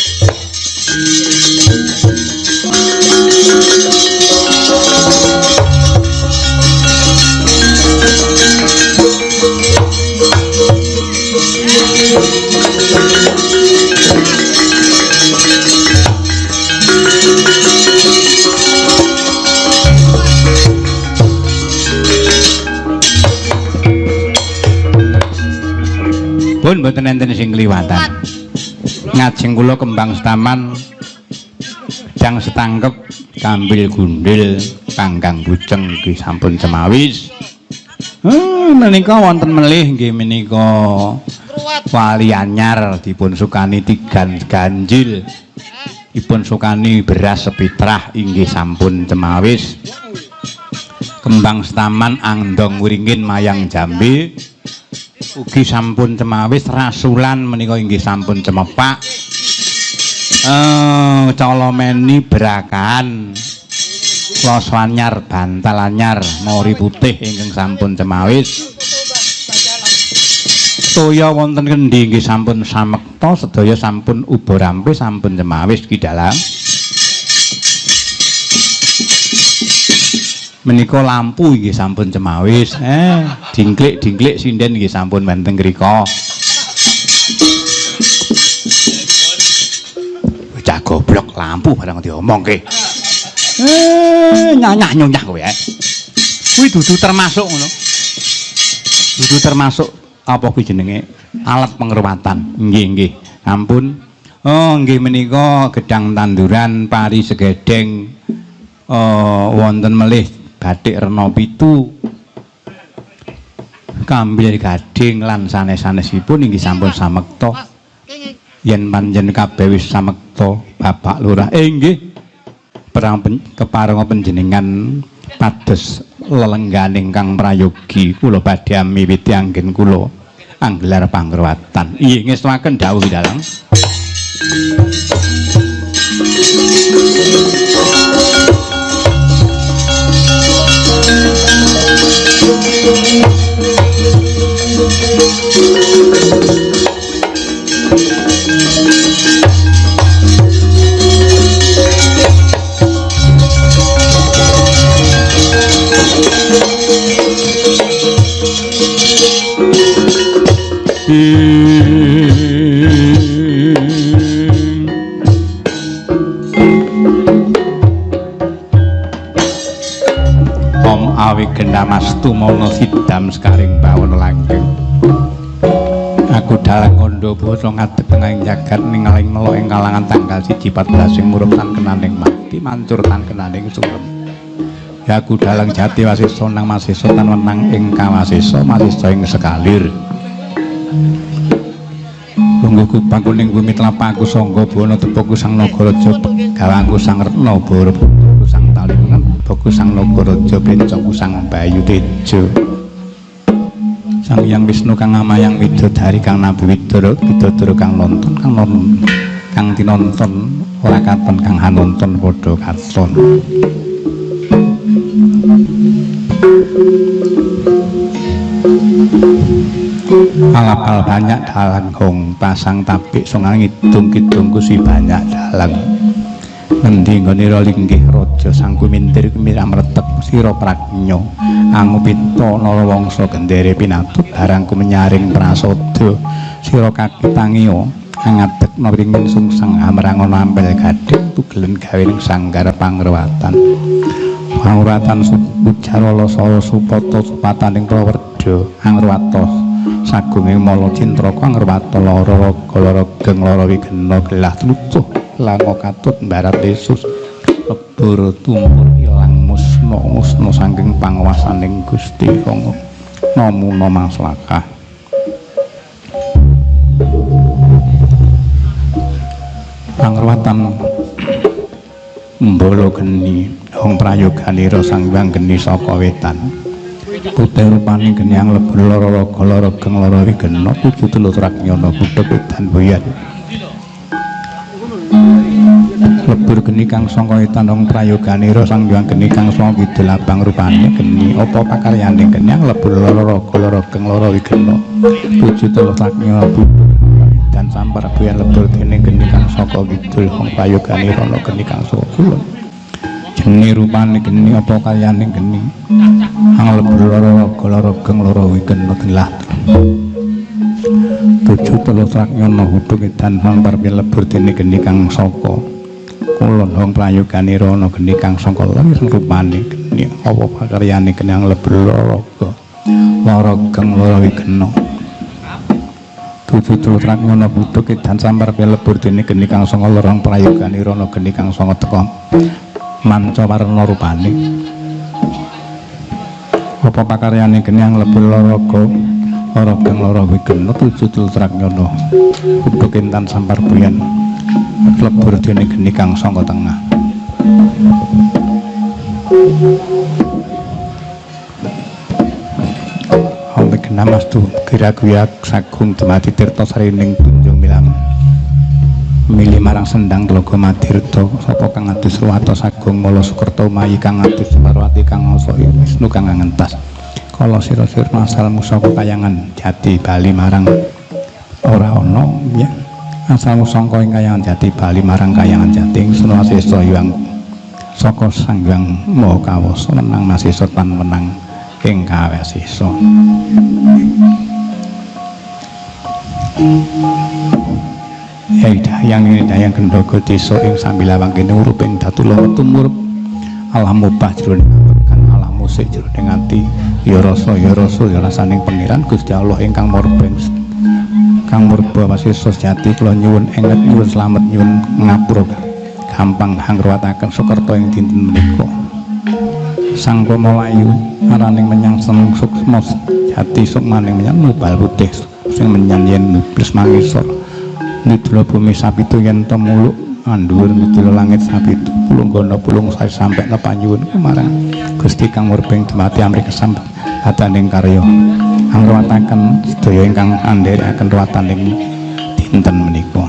Pun mboten enten sing kliwatan. Ngajeng kula kembang setaman jang setangkep kambil gundil panggang bujeng iki sampun cemawis. Menika wonten melih nggih menika wali anyar dipun sukani tigan ganjil. Dipun sukani beras sepitrah inggih sampun cemawis. Kembang setaman andong wringin mayang jambe ugi sampun cemawis. Rasulan menika inggih sampun cemepak. Colomeni berakan kloso anyar bantal anyar mori putih ingkang sampun cemawis. Toya wonten kendhi inggih sampun samekta sedaya sampun uba rampe sampun cemawis ki dalang. Menika lampu inggih sampun cemawis. Dingklik-dingklik sinden inggih sampun wonten ngrika. Bocah goblok lampu barang diomongke. Nyanyah nyonyah kowe. Kuwi dudu termasuk ngono. Dudu termasuk apa kuwi jenenge alat pengruwatan. Nggih nggih. Ampun. Oh nggih menika gedang tanduran pari segedeng wonten melih batik rena pitu kambil gading lan sanes-sanesipun inggih sampun samekta. Yen panjen kabeh wis samekta Bapak Lurah inggih perang keparenga panjenengan pados lelenggan ingkang prayogi kula badhe miwiti anggen kula anggelar pangruwatan. Inggih ngestuaken dawuh dalang. Om awigenamastu mono sidam sekaring bawono langgeng. Aku dalang kandha basa ngadeg tengahing jagat ningaling melok ing kalangan tanggal 1/14 sing murup tan kenaning mati mancur tan kenaning surem. Ya aku dalang jati wasesa nang masesa tan wenang ing kawasesa masesa ing sekalir. Lungguhku pangkuning bumi telapaku sangga buwana tepaku sang nagaraja gawangku sang retna bara putraku sang talingan baku sang nagaraja princaku sang bayu teja. Sang Hyang Wisnu kang ngamayang widodari kang nabi widara widodara kang nonton kang nonton kang tinonton ora katon kang hanonton padha katon. Alapal banyak dalang gong pasang tabik songang ngidung kidungku si banyak dalang. Ngendi nggone linggih raja sang kumintir kumirah mretek sira pragnya angupita narawangsa gendere pinatut barangku menyaring prasada sira kaki tangiya ngadegna wringin sungsang amrangono ampel gading tugelen gawe ning sanggar pangruwatan. Pangruwatan sujarala sara supata supataning prawerda angruwata sagunge mala cintraka angruwata lara raga lara geng lara wigena gelah tlutuh lango katut mbarat Yesus lebur tumpur ilang musna musna saking panguwasaning Gusti Kang namuna maslakah. Pangruwatan mbala geni hong prayoganira sang Hyang Geni saka wetan putih rupane geni ang lebur lara raga lara geng lara wigena tuju telu tragnyana budheg wedan buyan lebur geni kang saka wetan hong prayoganira sang Hyang Geni kang saka kidul abang rupane geni apa pakaryane geni ang lebur lara raga lara geng lara wigena tuju telu tragnyana budheg dan sampar buyan lebur dening geni kang saka kidul hong prayoganira ana geni kang saka kulon geni rupane geni apa kalyane geni ang lebur lara raga lara geng lara wigena telah tuju telu tragnyana hudung edan sampar lebur dene geni kang saka kulon hong prayoganira ana geni kang saka lor rupane geni apa pakaryane geni ang lebur lara raga lara geng lara wigena tuju telu tragnyana hudung edan sampar lebur dene geni kang saka lor hong prayoganira ana geni kang saka teka manca warna rupane Apa pakaryane geni nglebur laraga lara geng lara wigena tuju tultrak nyono kudu kintan sampar buyan lebur dene geni kang sangka tengah. Namastu kira-kira sagung dumadi tirta sarining tunjung milam milih marang sendang telaga madirta sapa kang adus ruwata sagung mala sukerta mayi kang adus parwati kang asa Wisnu kang ngentas kala sira-sira asalmu saka kayangan jati bali marang ora ana ya asalmu saka ing kayangan jati bali marang kayangan jati ingsun wasesa hyang saka Sang Hyang Maha Kawasa menang masesa tan menang ing kawesesa. Hei dayang ini dayang gendhoga desa ing sambilawang kene urup ing datula tumurub alam mubah jroning kan alam musik jroning ati ya rasa ya rasa ya rasaning pangeran Gusti Allah ingkang murba kang murba wasesa sejati kula nyuwun enget nyuwun slamet nyuwun ngapura gampang hangruwataken sukerta ing dinten menika. Sang Pamalayu araning menyang seneng suksma jati sukmaning menyang mubal putih sing menyang yen iblis mangisor nidula bumi sapitu yen temuluk andhuwur nidula langit sapitu pulunggana pulung sae sampe panyuwun marang Gusti kang murbeng dumati amrih kesempataning karya angruwataken sedaya ingkang andherekaken ruwataning dinten menika.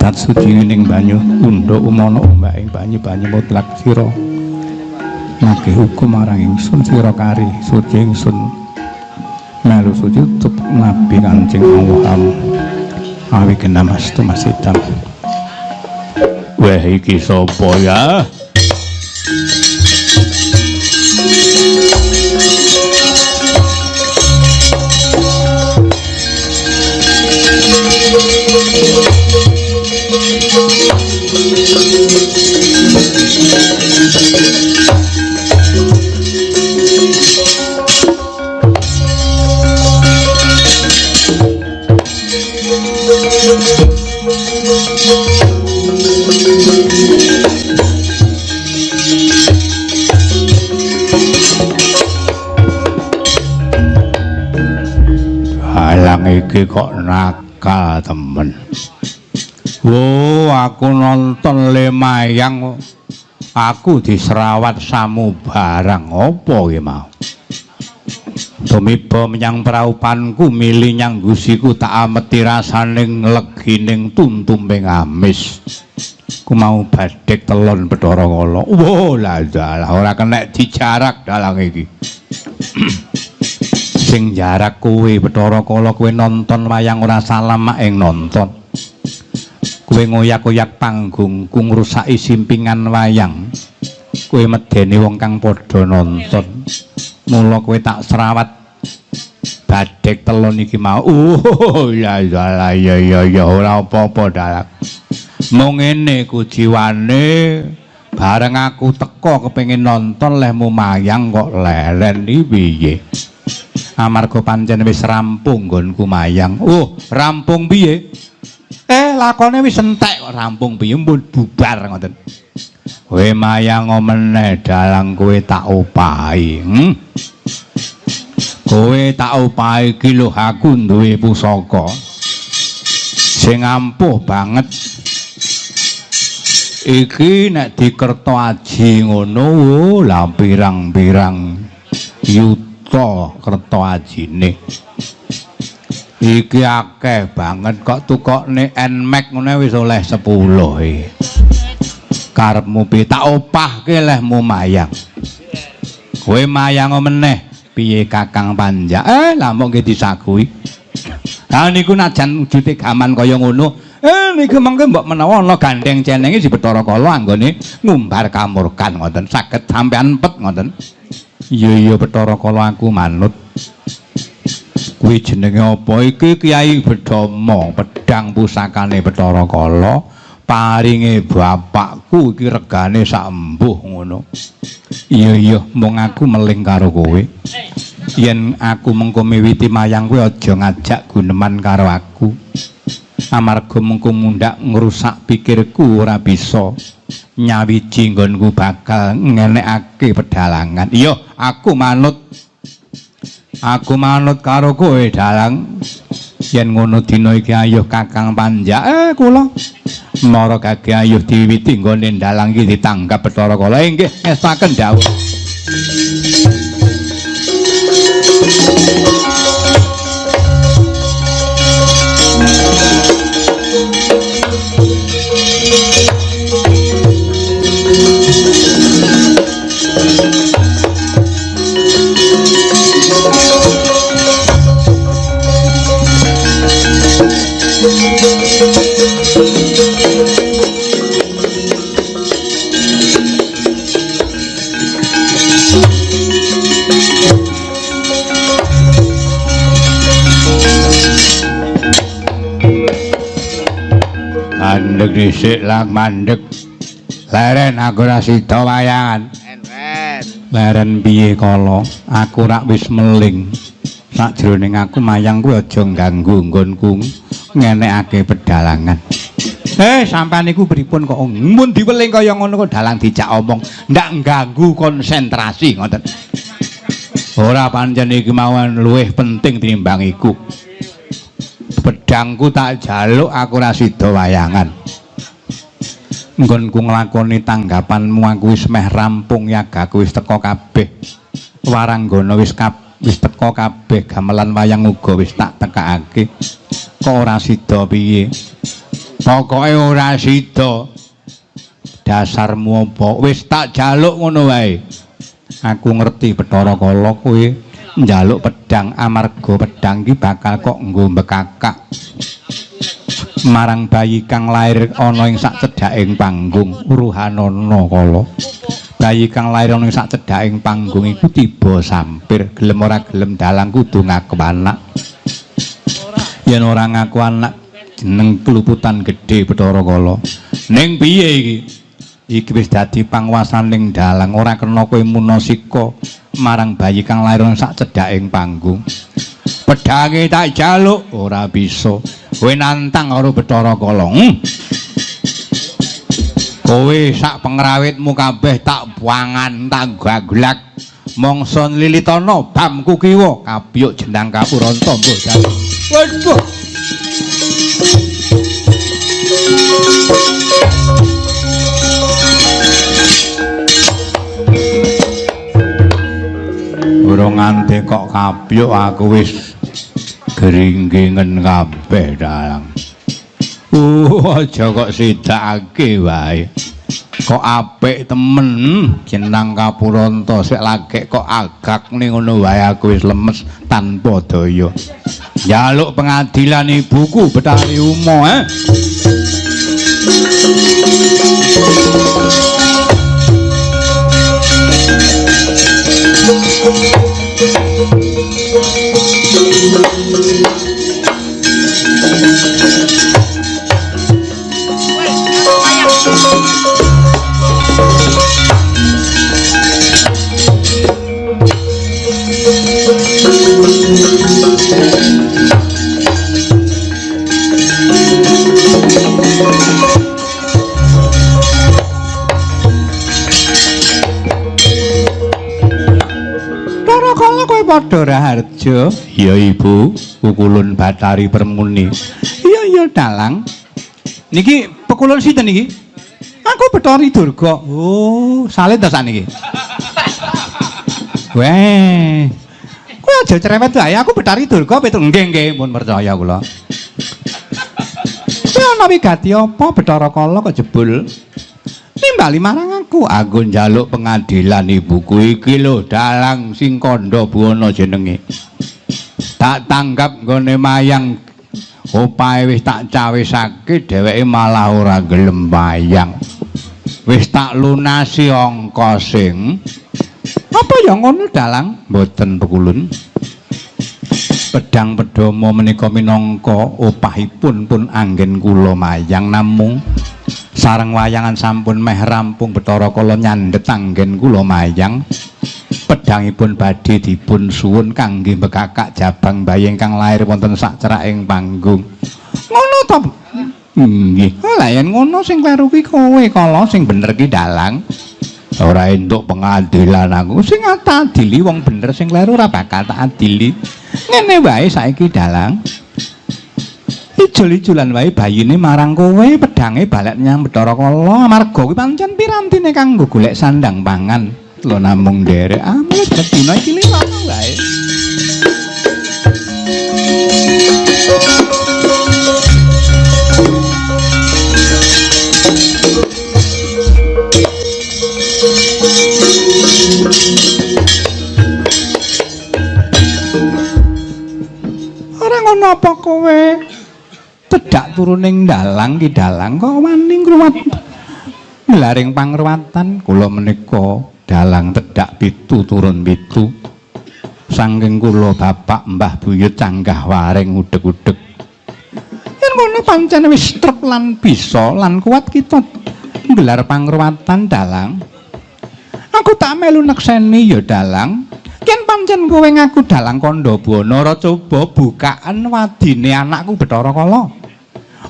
Dat suci ning banyu undha umana ombak ing banyu banyu mutlak sira nagih hukum marang ingsun sira kari suci ingsun melu suci tup nabi Kanjeng Allah awi genamastu masitam. Weh iki sapa ya? Halang iki kok nakal temen. Wo, aku nonton lemayang aku diserawat samu barang apa iki mau. Tumiba menyang praupanku mili nyang gusiku tak ameti rasaning legining tuntumping amis. Ku mau badhek telon Bathara Kala. Wo, lah dalah ora kenek dijarak dalang iki. Sing jarak kowe Bathara Kala kowe nonton wayang ora salam mak ing nonton. Kowe ngoyak-oyak panggungku ngrusaki simpingan wayang. Kowe medeni wong kang padha nonton. Mula kowe tak serawat badhek telon iki mau. Oh ya ya ya ya ya ora apa-apa dalang. Mung ngene kujiwane bareng aku teko kepengin nonton lehmu mayang kok leren iki piye? Amarga pancen wis rampung nggonku mayang. Oh, rampung piye? Lakone wis entek kok rampung piye pun bubar ngoten. Kowe mayang meneh dalang kowe tak opahi. Kowe tak opahi iki lho aku duwe pusaka sing ampuh banget. Iki nek dikerta aji ngono lah pirang-pirang yuta kerta ajine. Iki akeh banget kok tukokne Nmax ngono wis oleh 10 iki. Karepmu piye tak opahke lehmu mayang. Kowe mayang meneh piye Kakang Panjak? Lah mok nggih disaguhi. Lah niku najan wujute gaman kaya ngono, niku mengke mbok menawa ana gandeng cenenge si Bathara Kala anggone ngumbar kamurkan ngoten saged sampean pet ngoten. Iya iya Bathara Kala aku manut. Kuwi jenenge apa iki Kyai Bedama, pedang pusakane Bathara Kala, paringe bapakku iki regane sak embuh ngono. Iya iya mung aku meling karo kowe. Yen aku mengko miwiti mayang kowe aja ngajak guneman karo aku. Amarga mengko mundhak ngrusak pikirku ora bisa nyawiji nggonku bakal ngenekake pedalangan. Iya, aku manut. Aku manut karo kowe, Dalang. Yen ngono dina iki ayuh Kakang Panjak. Kula mara gage ayuh diwiwiti nggone dalang iki ditanggap Bathara Kala. Inggih, ngestaken dawuh. Mandek dhisik lang mandek. Leren aku ora sida wayangan. Leren piye kala? Aku rak wis meling. Sakjroning aku mayang kuwi aja ngganggu nggonku ngenekake pedalangan. Sampean niku pripun kok mun diweling kaya ngono kok dalang dijak omong ndak ngganggu konsentrasi ngoten. Ora pancen iki mawon luwih penting tinimbang iku. Pedangku tak jaluk aku ora sida wayangan. Nggonku nglakoni tanggapanmu aku wis meh rampung yagaku wis teka kabeh. Waranggana wis teka kabeh, gamelan wayang uga wis tak tekakake. Kok ora sida piye? Pokoke ora sida. Dasarmu apa? Wis tak jaluk ngono wae. Aku ngerti Bathara Kala kowe njaluk pedang amarga pedang iki bakal kok nggo mbekakak marang bayi kang lair ana ing sak cedhaking panggung. Uruhanana kala. Bayi kang lair ana ing sak cedhaking panggung iku tiba sampir, gelem ora gelem dalang kudu ngaku anak. Yen ora ngaku anak jeneng keluputan gedhe Bathara Kala. Ning piye iki? Iki wis dadi panguwasaning dalang, ora kena kowe munasika marang bayi kang lair ana sak cedhaking panggung. Pedange tak jaluk ora bisa. Kowe nantang karo Bathara Kala. Kowe sak pengrawitmu kabeh tak buangan tak gaglak. Mangsa nlilitana bamku kiwa kapyuk jenang kapuranta mbuh dalu. Waduh. Urung nganti kok kapyuk aku wis gringgingen kabeh dalang. Aja kok sidakake wae. Kok apik temen jenang kapuranta sik lagek kok agak ning ngono wae aku wis lemes tanpa daya. Njaluk pengadilan ibuku Bathari Uma. Padha Raharja. Ya Ibu, kukulun Bathari Permuni. Iya iya dalang. Niki pekulun sinten niki? Aku Bathari Durga. Oh, salin ta sakniki? Weh. Kowe aja cerewet wae, aku Bathari Durga Petru. Nggih nggih, pun percaya kula. Kowe ana wigati apa Bathara Kala kok jebul? Nimbali marang aku, aku njaluk pengadilan ibuku iki lho, dalang sing kandha buwana jenenge. Tak tanggap nggone mayang opahe wis tak cawisake, dheweke malah ora gelem wayang. Wis tak lunasi angka sing apa ya ngono dalang? Mboten pekulun. Pedang pedama menika minangka opahipun pun anggen kula mayang, namung sareng wayangan sampun meh rampung Bathara Kala nyandhet anggen kula mayang. Pedhangipun badhe dipun suwun kangge mbekakak jabang bayi ingkang lair wonten sak ceraking panggung. Ngono to? Nggih. Lah yen ngono sing kleru ki kowe kala sing bener ki dalang. Ora entuk pengadilan aku sing adili wong bener sing kleru ora bakal tak adili. Ngene wae saiki dalang. Ijol-ijolan wae bayine marang kowe, pedange balek nyang Bathara Kala amarga kuwi pancen pirantine kanggo golek sandang pangan. Lho namung nderek amrih dina iki lirana wae. Ora ngono apa kowe tedhak turu ning dalang ki dalang kok wani ngruwat nglaring pangruwatan. Kula menika dalang tedhak pitu turun pitu saking kula bapak mbah buyut canggah waring udeg-udeg. Yen ngono pancen wis trep lan bisa lan kuat kita nggelar pangruwatan dalang. Aku tak melu nekseni ya dalang. Yen pancen kowe ngaku dalang kandha buana ora coba bukaan wadine anakku Bathara Kala.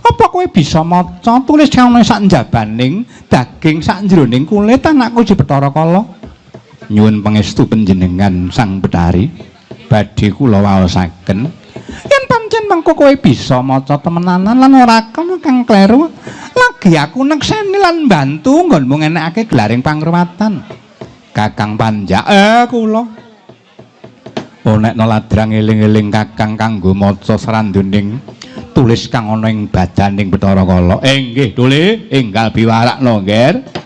Apa kowe bisa maca tulis kang ana sak njabaning daging sak jroning kulit anakku si Bathara Kala? Nyuwun pangestu panjenengan Sang Bathari badhe kula waosaken. Yen pancen mengko kowe bisa maca temenanan lan ora kena kang kleru, lagi aku nekseni lan bantu nggonmu ngenekake gelaring pangruwatan. Kakang Panjak, kula onekno ladrang eling-eling kakang kanggo maca sranduning tulis kang ana ing badaning Bathara Kala. Nggih, Dule, enggal biwarakno, Ngger.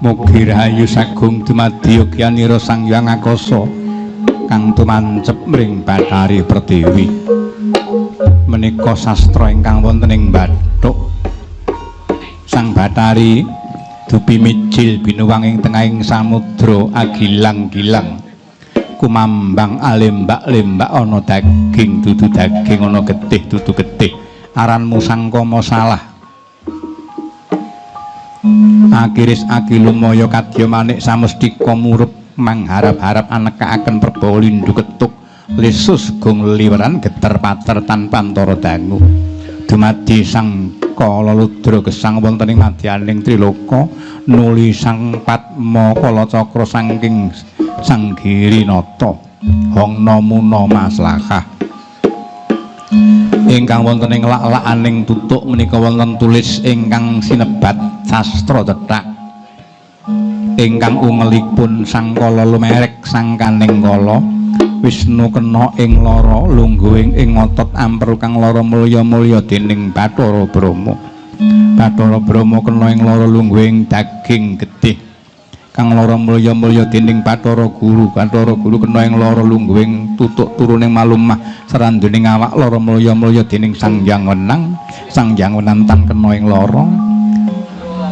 Mugi rahayu sagung dumadi yogyanira Sang Hyang Akasa kang tumancep mring Bathari Pertiwi. Menika sastra ingkang wonten ing bathuk Sang Bathari dupi mijil binuwang ing tengahing samudra agilang-gilang kumambang alembak-lembak ana daging dudu daging ana getih dudu getih aranmu sangkama salah. Akiris akilumaya kadya manik samestika murup mangharap-harap anekaaken perbawa lindu ketuk lesus gung liweran geter pater tanpa antara dangu. Dumadi Sang Kala Ludra gesang wonten ing madyaning triloka nuli Sang Padma Kalacakra saking Sang Girinata Hongna Muna Maslahah. Ingkang wonten ing lak-lakaning tutuk menika wonten tulis ingkang sinebat sastra cethak ingkang ungelipun Sang Kala lumerek sangkaning kala Wisnu kena ing lara lungguhing ing otot amperu kang lara mulya-mulya dening Bathara Brahma. Bathara Brahma kena ing lara lungguhing daging getih kang lara mulya-mulya dening Bathara Guru. Bathara Guru kena ing lara lungguhing tutuk turuning malumah sranduning awak lara mulya-mulya dening Sang Hyang Wenang. Sang Hyang Wenang tan kena ing lara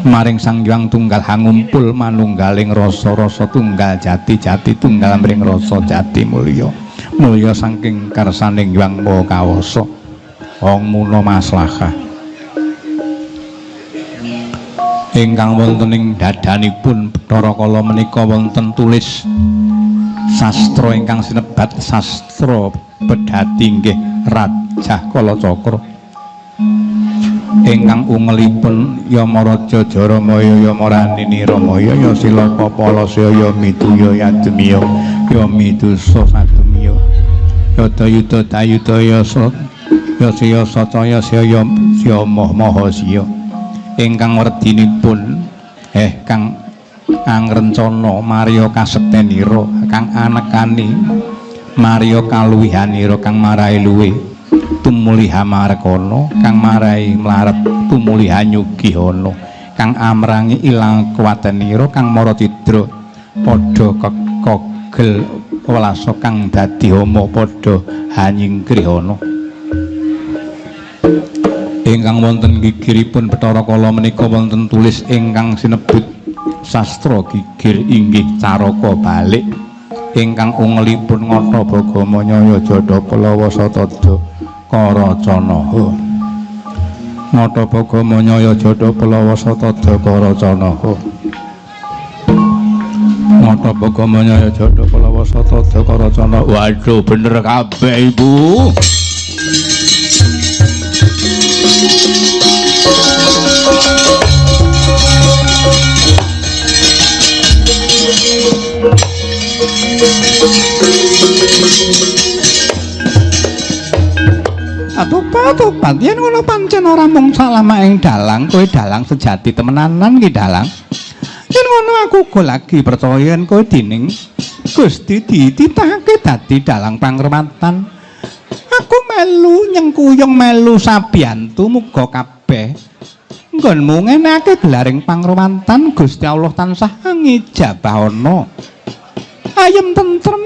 maring Sang Hyang Tunggal hangumpul manunggaling rasa-rasa tunggal jati-jati tunggal mring rasa jati mulya mulya saking karsaning Hyang Maha Kawasa. Ong Muna Maslahah. Ingkang wonten ing dadanipun Bathara Kala menika wonten tulis sastra ingkang sinebat sastra pedhati nggih Rajah Kalacakra ingkang ungelipun Yamaraja Jaramaya Yamarani Niramaya ya Silaka Palasya ya Miduya Yadmiya ya Midusa Sadumya Yada Yuda Dayuda Yasa Yasa Sacaya Saya Syama Maha Siya ingkang werdinipun kang angrencana Marya kasektenira kang anekani Marya kaluwihanira kang marai luwe tumuliha marekana kang marai mlarep tumuliha nyugihana Kang amrangi ilang kuwatenira kang mara cidra padha kekogel welasa kang dadi hama padha hanyingkrihana. Ingkang wonten gigiripun Bathara Kala menika wonten tulis ingkang sinebut sastra gigir inggih caraka balik ingkang ungelipun ngata bagama nyaya jada pelawa satada karacanaha. Ngata bagama nyaya jada pelawa satada karacanaha. Ngata bagama nyaya jada pelawa satada karacana. Waduh, bener kabeh Ibu. Atupat yen ngono pancen ora mung salamaing dalang, kowe dalang sejati temenanan ki dalang. Yen ngono aku uga lagi percaya yen kowe dening Gusti dititahake dadi dalang pangruwatan. Aku melu nyengkuyung melu sabiyantu muga kabeh nggonmu ngenehake gelaring pangruwatan. Gusti Allah tansah ngijabahana. Ayem tentrem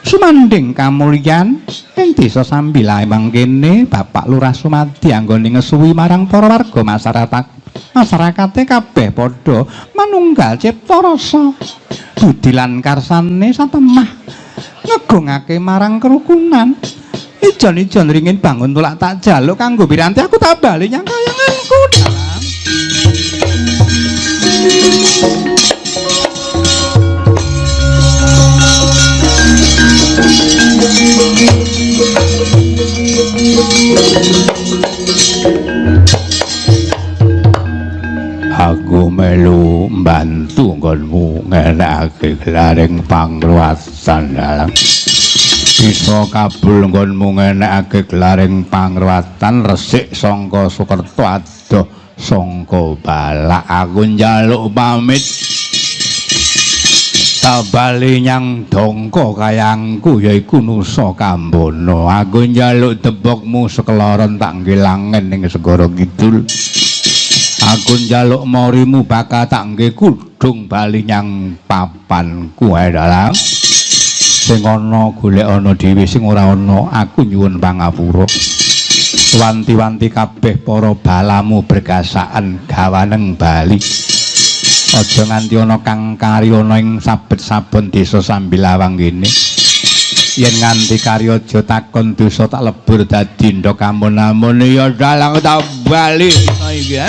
sumandhing kamulyan ing desa Sambilawang kene Bapak Lurah Sumadi anggone ngesuwi marang para warga masyarakate kabeh padha manunggal cipta rasa budi lan karsane satemah ngegungake marang kerukunan. Ijon-ijon ringin bangun tulak tak jaluk kanggo piranti aku tak bali nyang kayanganku dalang. Aku melu mbantu nggonmu ngenekake gelaring pangruwatan dalang. Bisa kabul nggonmu ngenekake gelaring pangruwatan resik sangka Sukerta adoh sangka balak. Aku njaluk pamit tak bali nyang dongko kayangku yaiku Nusa Kambono. Aku njaluk debokmu sekeloron tak nggilangen ning segara kidul. Aku njaluk morimu bakal tak nggih kudung bali nyang papanku ae dalang. Sing ana golek ana dhewe, sing ora ana aku nyuwun pangapura. Wanti-wanti kabeh para balamu bergasaan gawaneng bali. Aja nganti ana kang kari ana ing saben-saben desa Sambilawang kene. Yen nganti kari aja takon dosa tak lebur dadi ndok amun-amun. Ya dalang tak bali iki.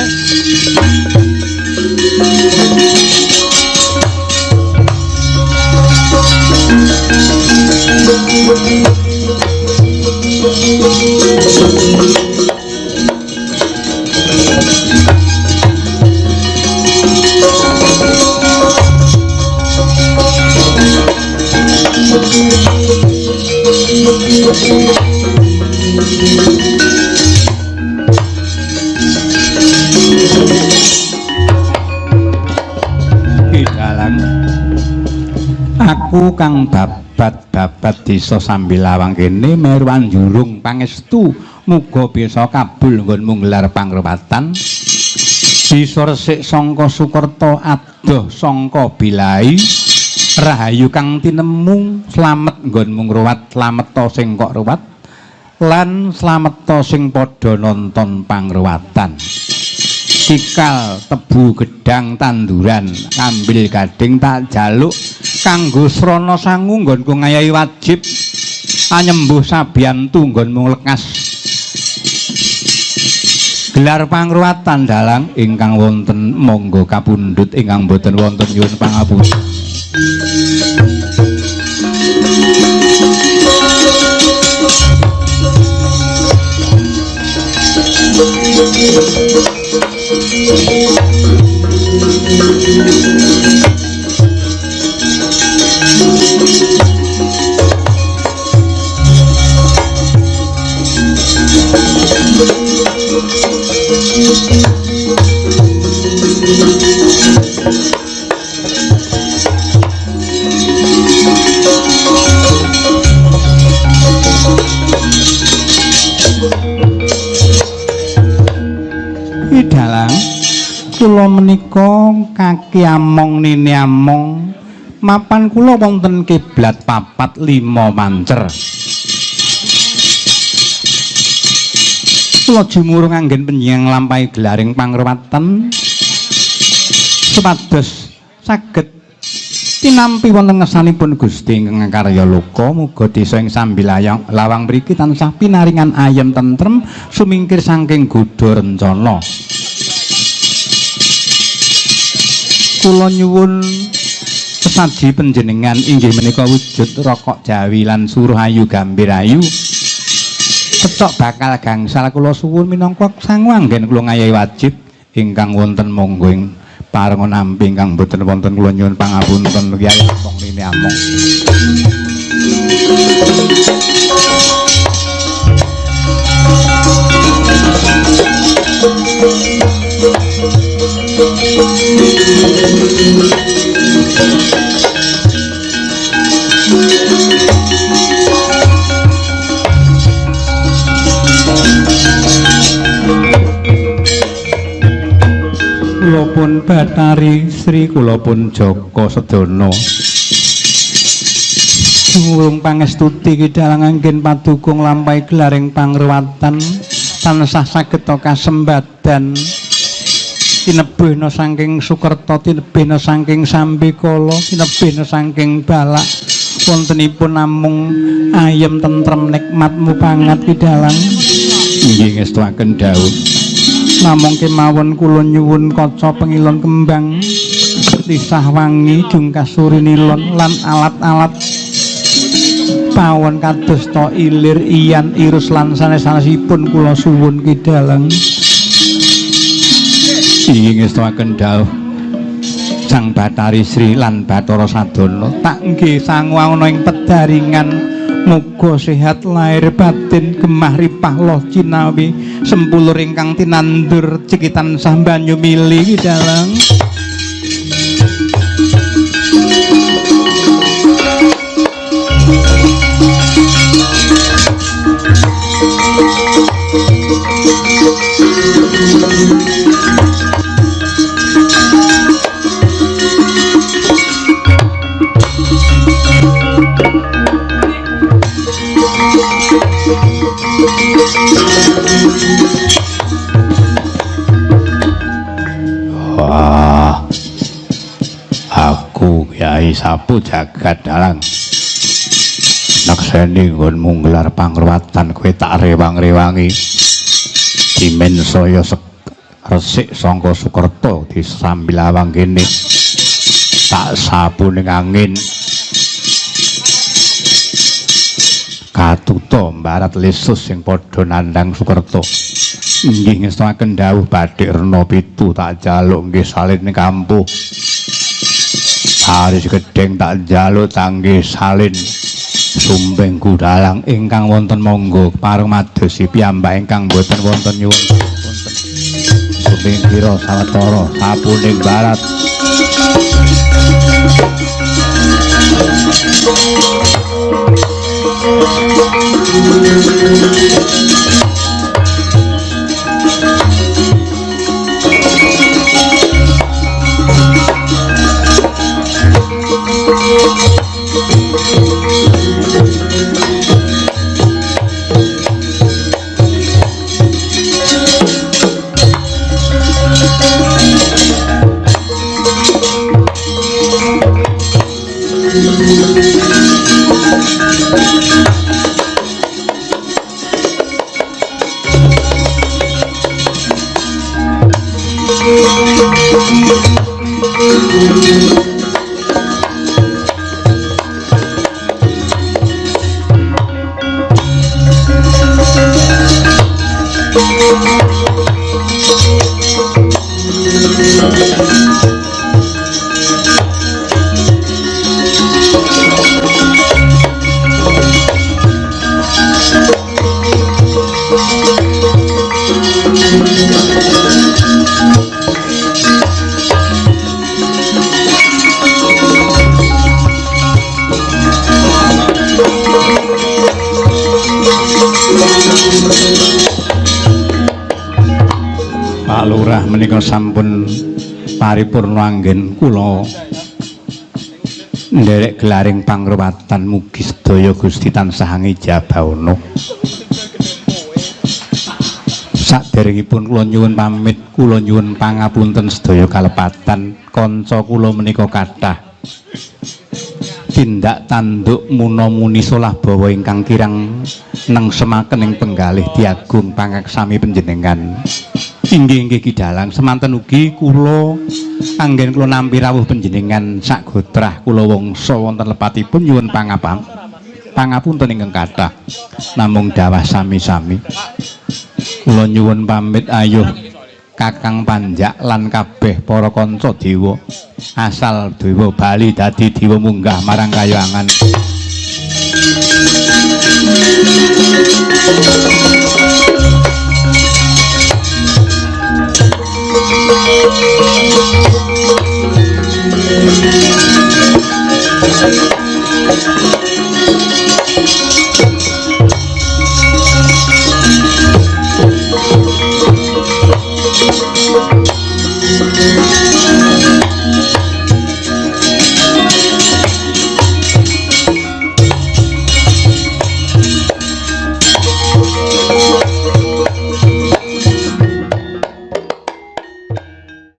Dalang aku kang babat-babat desa Sambilawang kene meru anjurung pangestu muga bisa kabul nggonmu nggelar pangruwatan bisa resik sangka Sukerta adoh sangka Bilai rahayu kang tinemu slamet nggonmu ngruwat slameta sing kok ruwat lan slameta sing padha nonton pangruwatan. Cikal tebu gedang tanduran ambil gading tak jaluk kanggo srana sangu nggonku ngayahi wajib anyembuh sabiyantu nggonmu lekas gelar pangruwatan dalang ingkang wonten monggo kapundhut ingkang boten wonten nyuwun pangapura. menika kaki among nini among mapan kula wonten kiblat 4 5 mancer. Kula jumurung anggen panjenengan nglampahi gelaring pangruwatan supados saged tinampi wonten ngersanipun Gusti ingkang karya loka. Muga desa ing Sambilayang Lawang mriki tansah pinaringan ayem tentrem sumingkir saking godha rencana. Kula nyuwun sesaji panjenengan inggih menika wujud rokok jawi lan suruh ayu gambir ayu kecok bakal gangsal. Kula suwun minangka sangu anggen kula ngayahi wajib ingkang wonten monggo ing parenga nampi ingkang boten wonten kula nyuwun pangapunten Kyai Among Nini Among. Kula pun Bathari Sri, kula pun Jaka Sedana. Jumurung pangestuti kidhalang anggen paduka nglampahi gelaring pangruwatan tansah saged kasembadan tinebihna saking Sukerta, tinebihna saking Sambikala, tinebihna saking Balak. Wontenipun namung ayem tentrem nikmat mupangat kidhalang. Inggih ngestuaken dawuh. Namung kemawon kula nyuwun kaca pengilon kembang lisah wangi jungkasuri nilon lan alat-alat pawon kados ta ilir iyan irus lan sanes-sanesipun kula suwun kidhalang. Inggih ngestuaken dawuh Sang Bathari Sri lan Bathara Sadana. Tak nggih sangu ana ing pedaringan. Muga sehat lahir batin gemah ripah loh cinawi sempulur ingkang tinandur cekitan tansah banyu mili kidhalang. Wah, aku Kyai Sapu Jagat Dalang nakseni nggonmu nggelar pangruwatan kowe tak rewang-rewangi dimen saya resik sangka Sukerta di Sambilawang kene tak sapu ning angin katuta mbarat lesus sing padha nandhang Sukerta. Inggih ngestoaken dawuh Bathik Rena Pitu tak jaluk nggih salin ning kampuh. Haris Gedheng tak jaluk tanggih salin sumping kudalang ingkang wonten monggo pareng madosi piyambak ingkang boten wonten nyuwun wonten sumping kira sawetara sapuning barat. Pak Lurah menika sampun Paripurna anggen kula nderek gelaring pangruwatan mugi sedaya Gusti tansah ngijabahana. Saderengipun kula nyuwun pamit, kula nyuwun pangapunten sedaya kalepatan kanca kula menika kathah tindak tanduk muna-muni solah bawa ingkang kirang nengsemaken ing penggalih diagung pangaksami panjenengan. Inggih inggih Ki Dalang, semanten ugi kula anggen kula nampi rawuh panjenengan sak gotrah kula wangsa wonten lepatipun nyuwun pangapunten ingkang kathah. Namung dawah sami-sami. Kula nyuwun pamit ayuh Kakang Panjak lan kabeh para kanca dewa asal dewa bali dadi dewa munggah marang kayangan.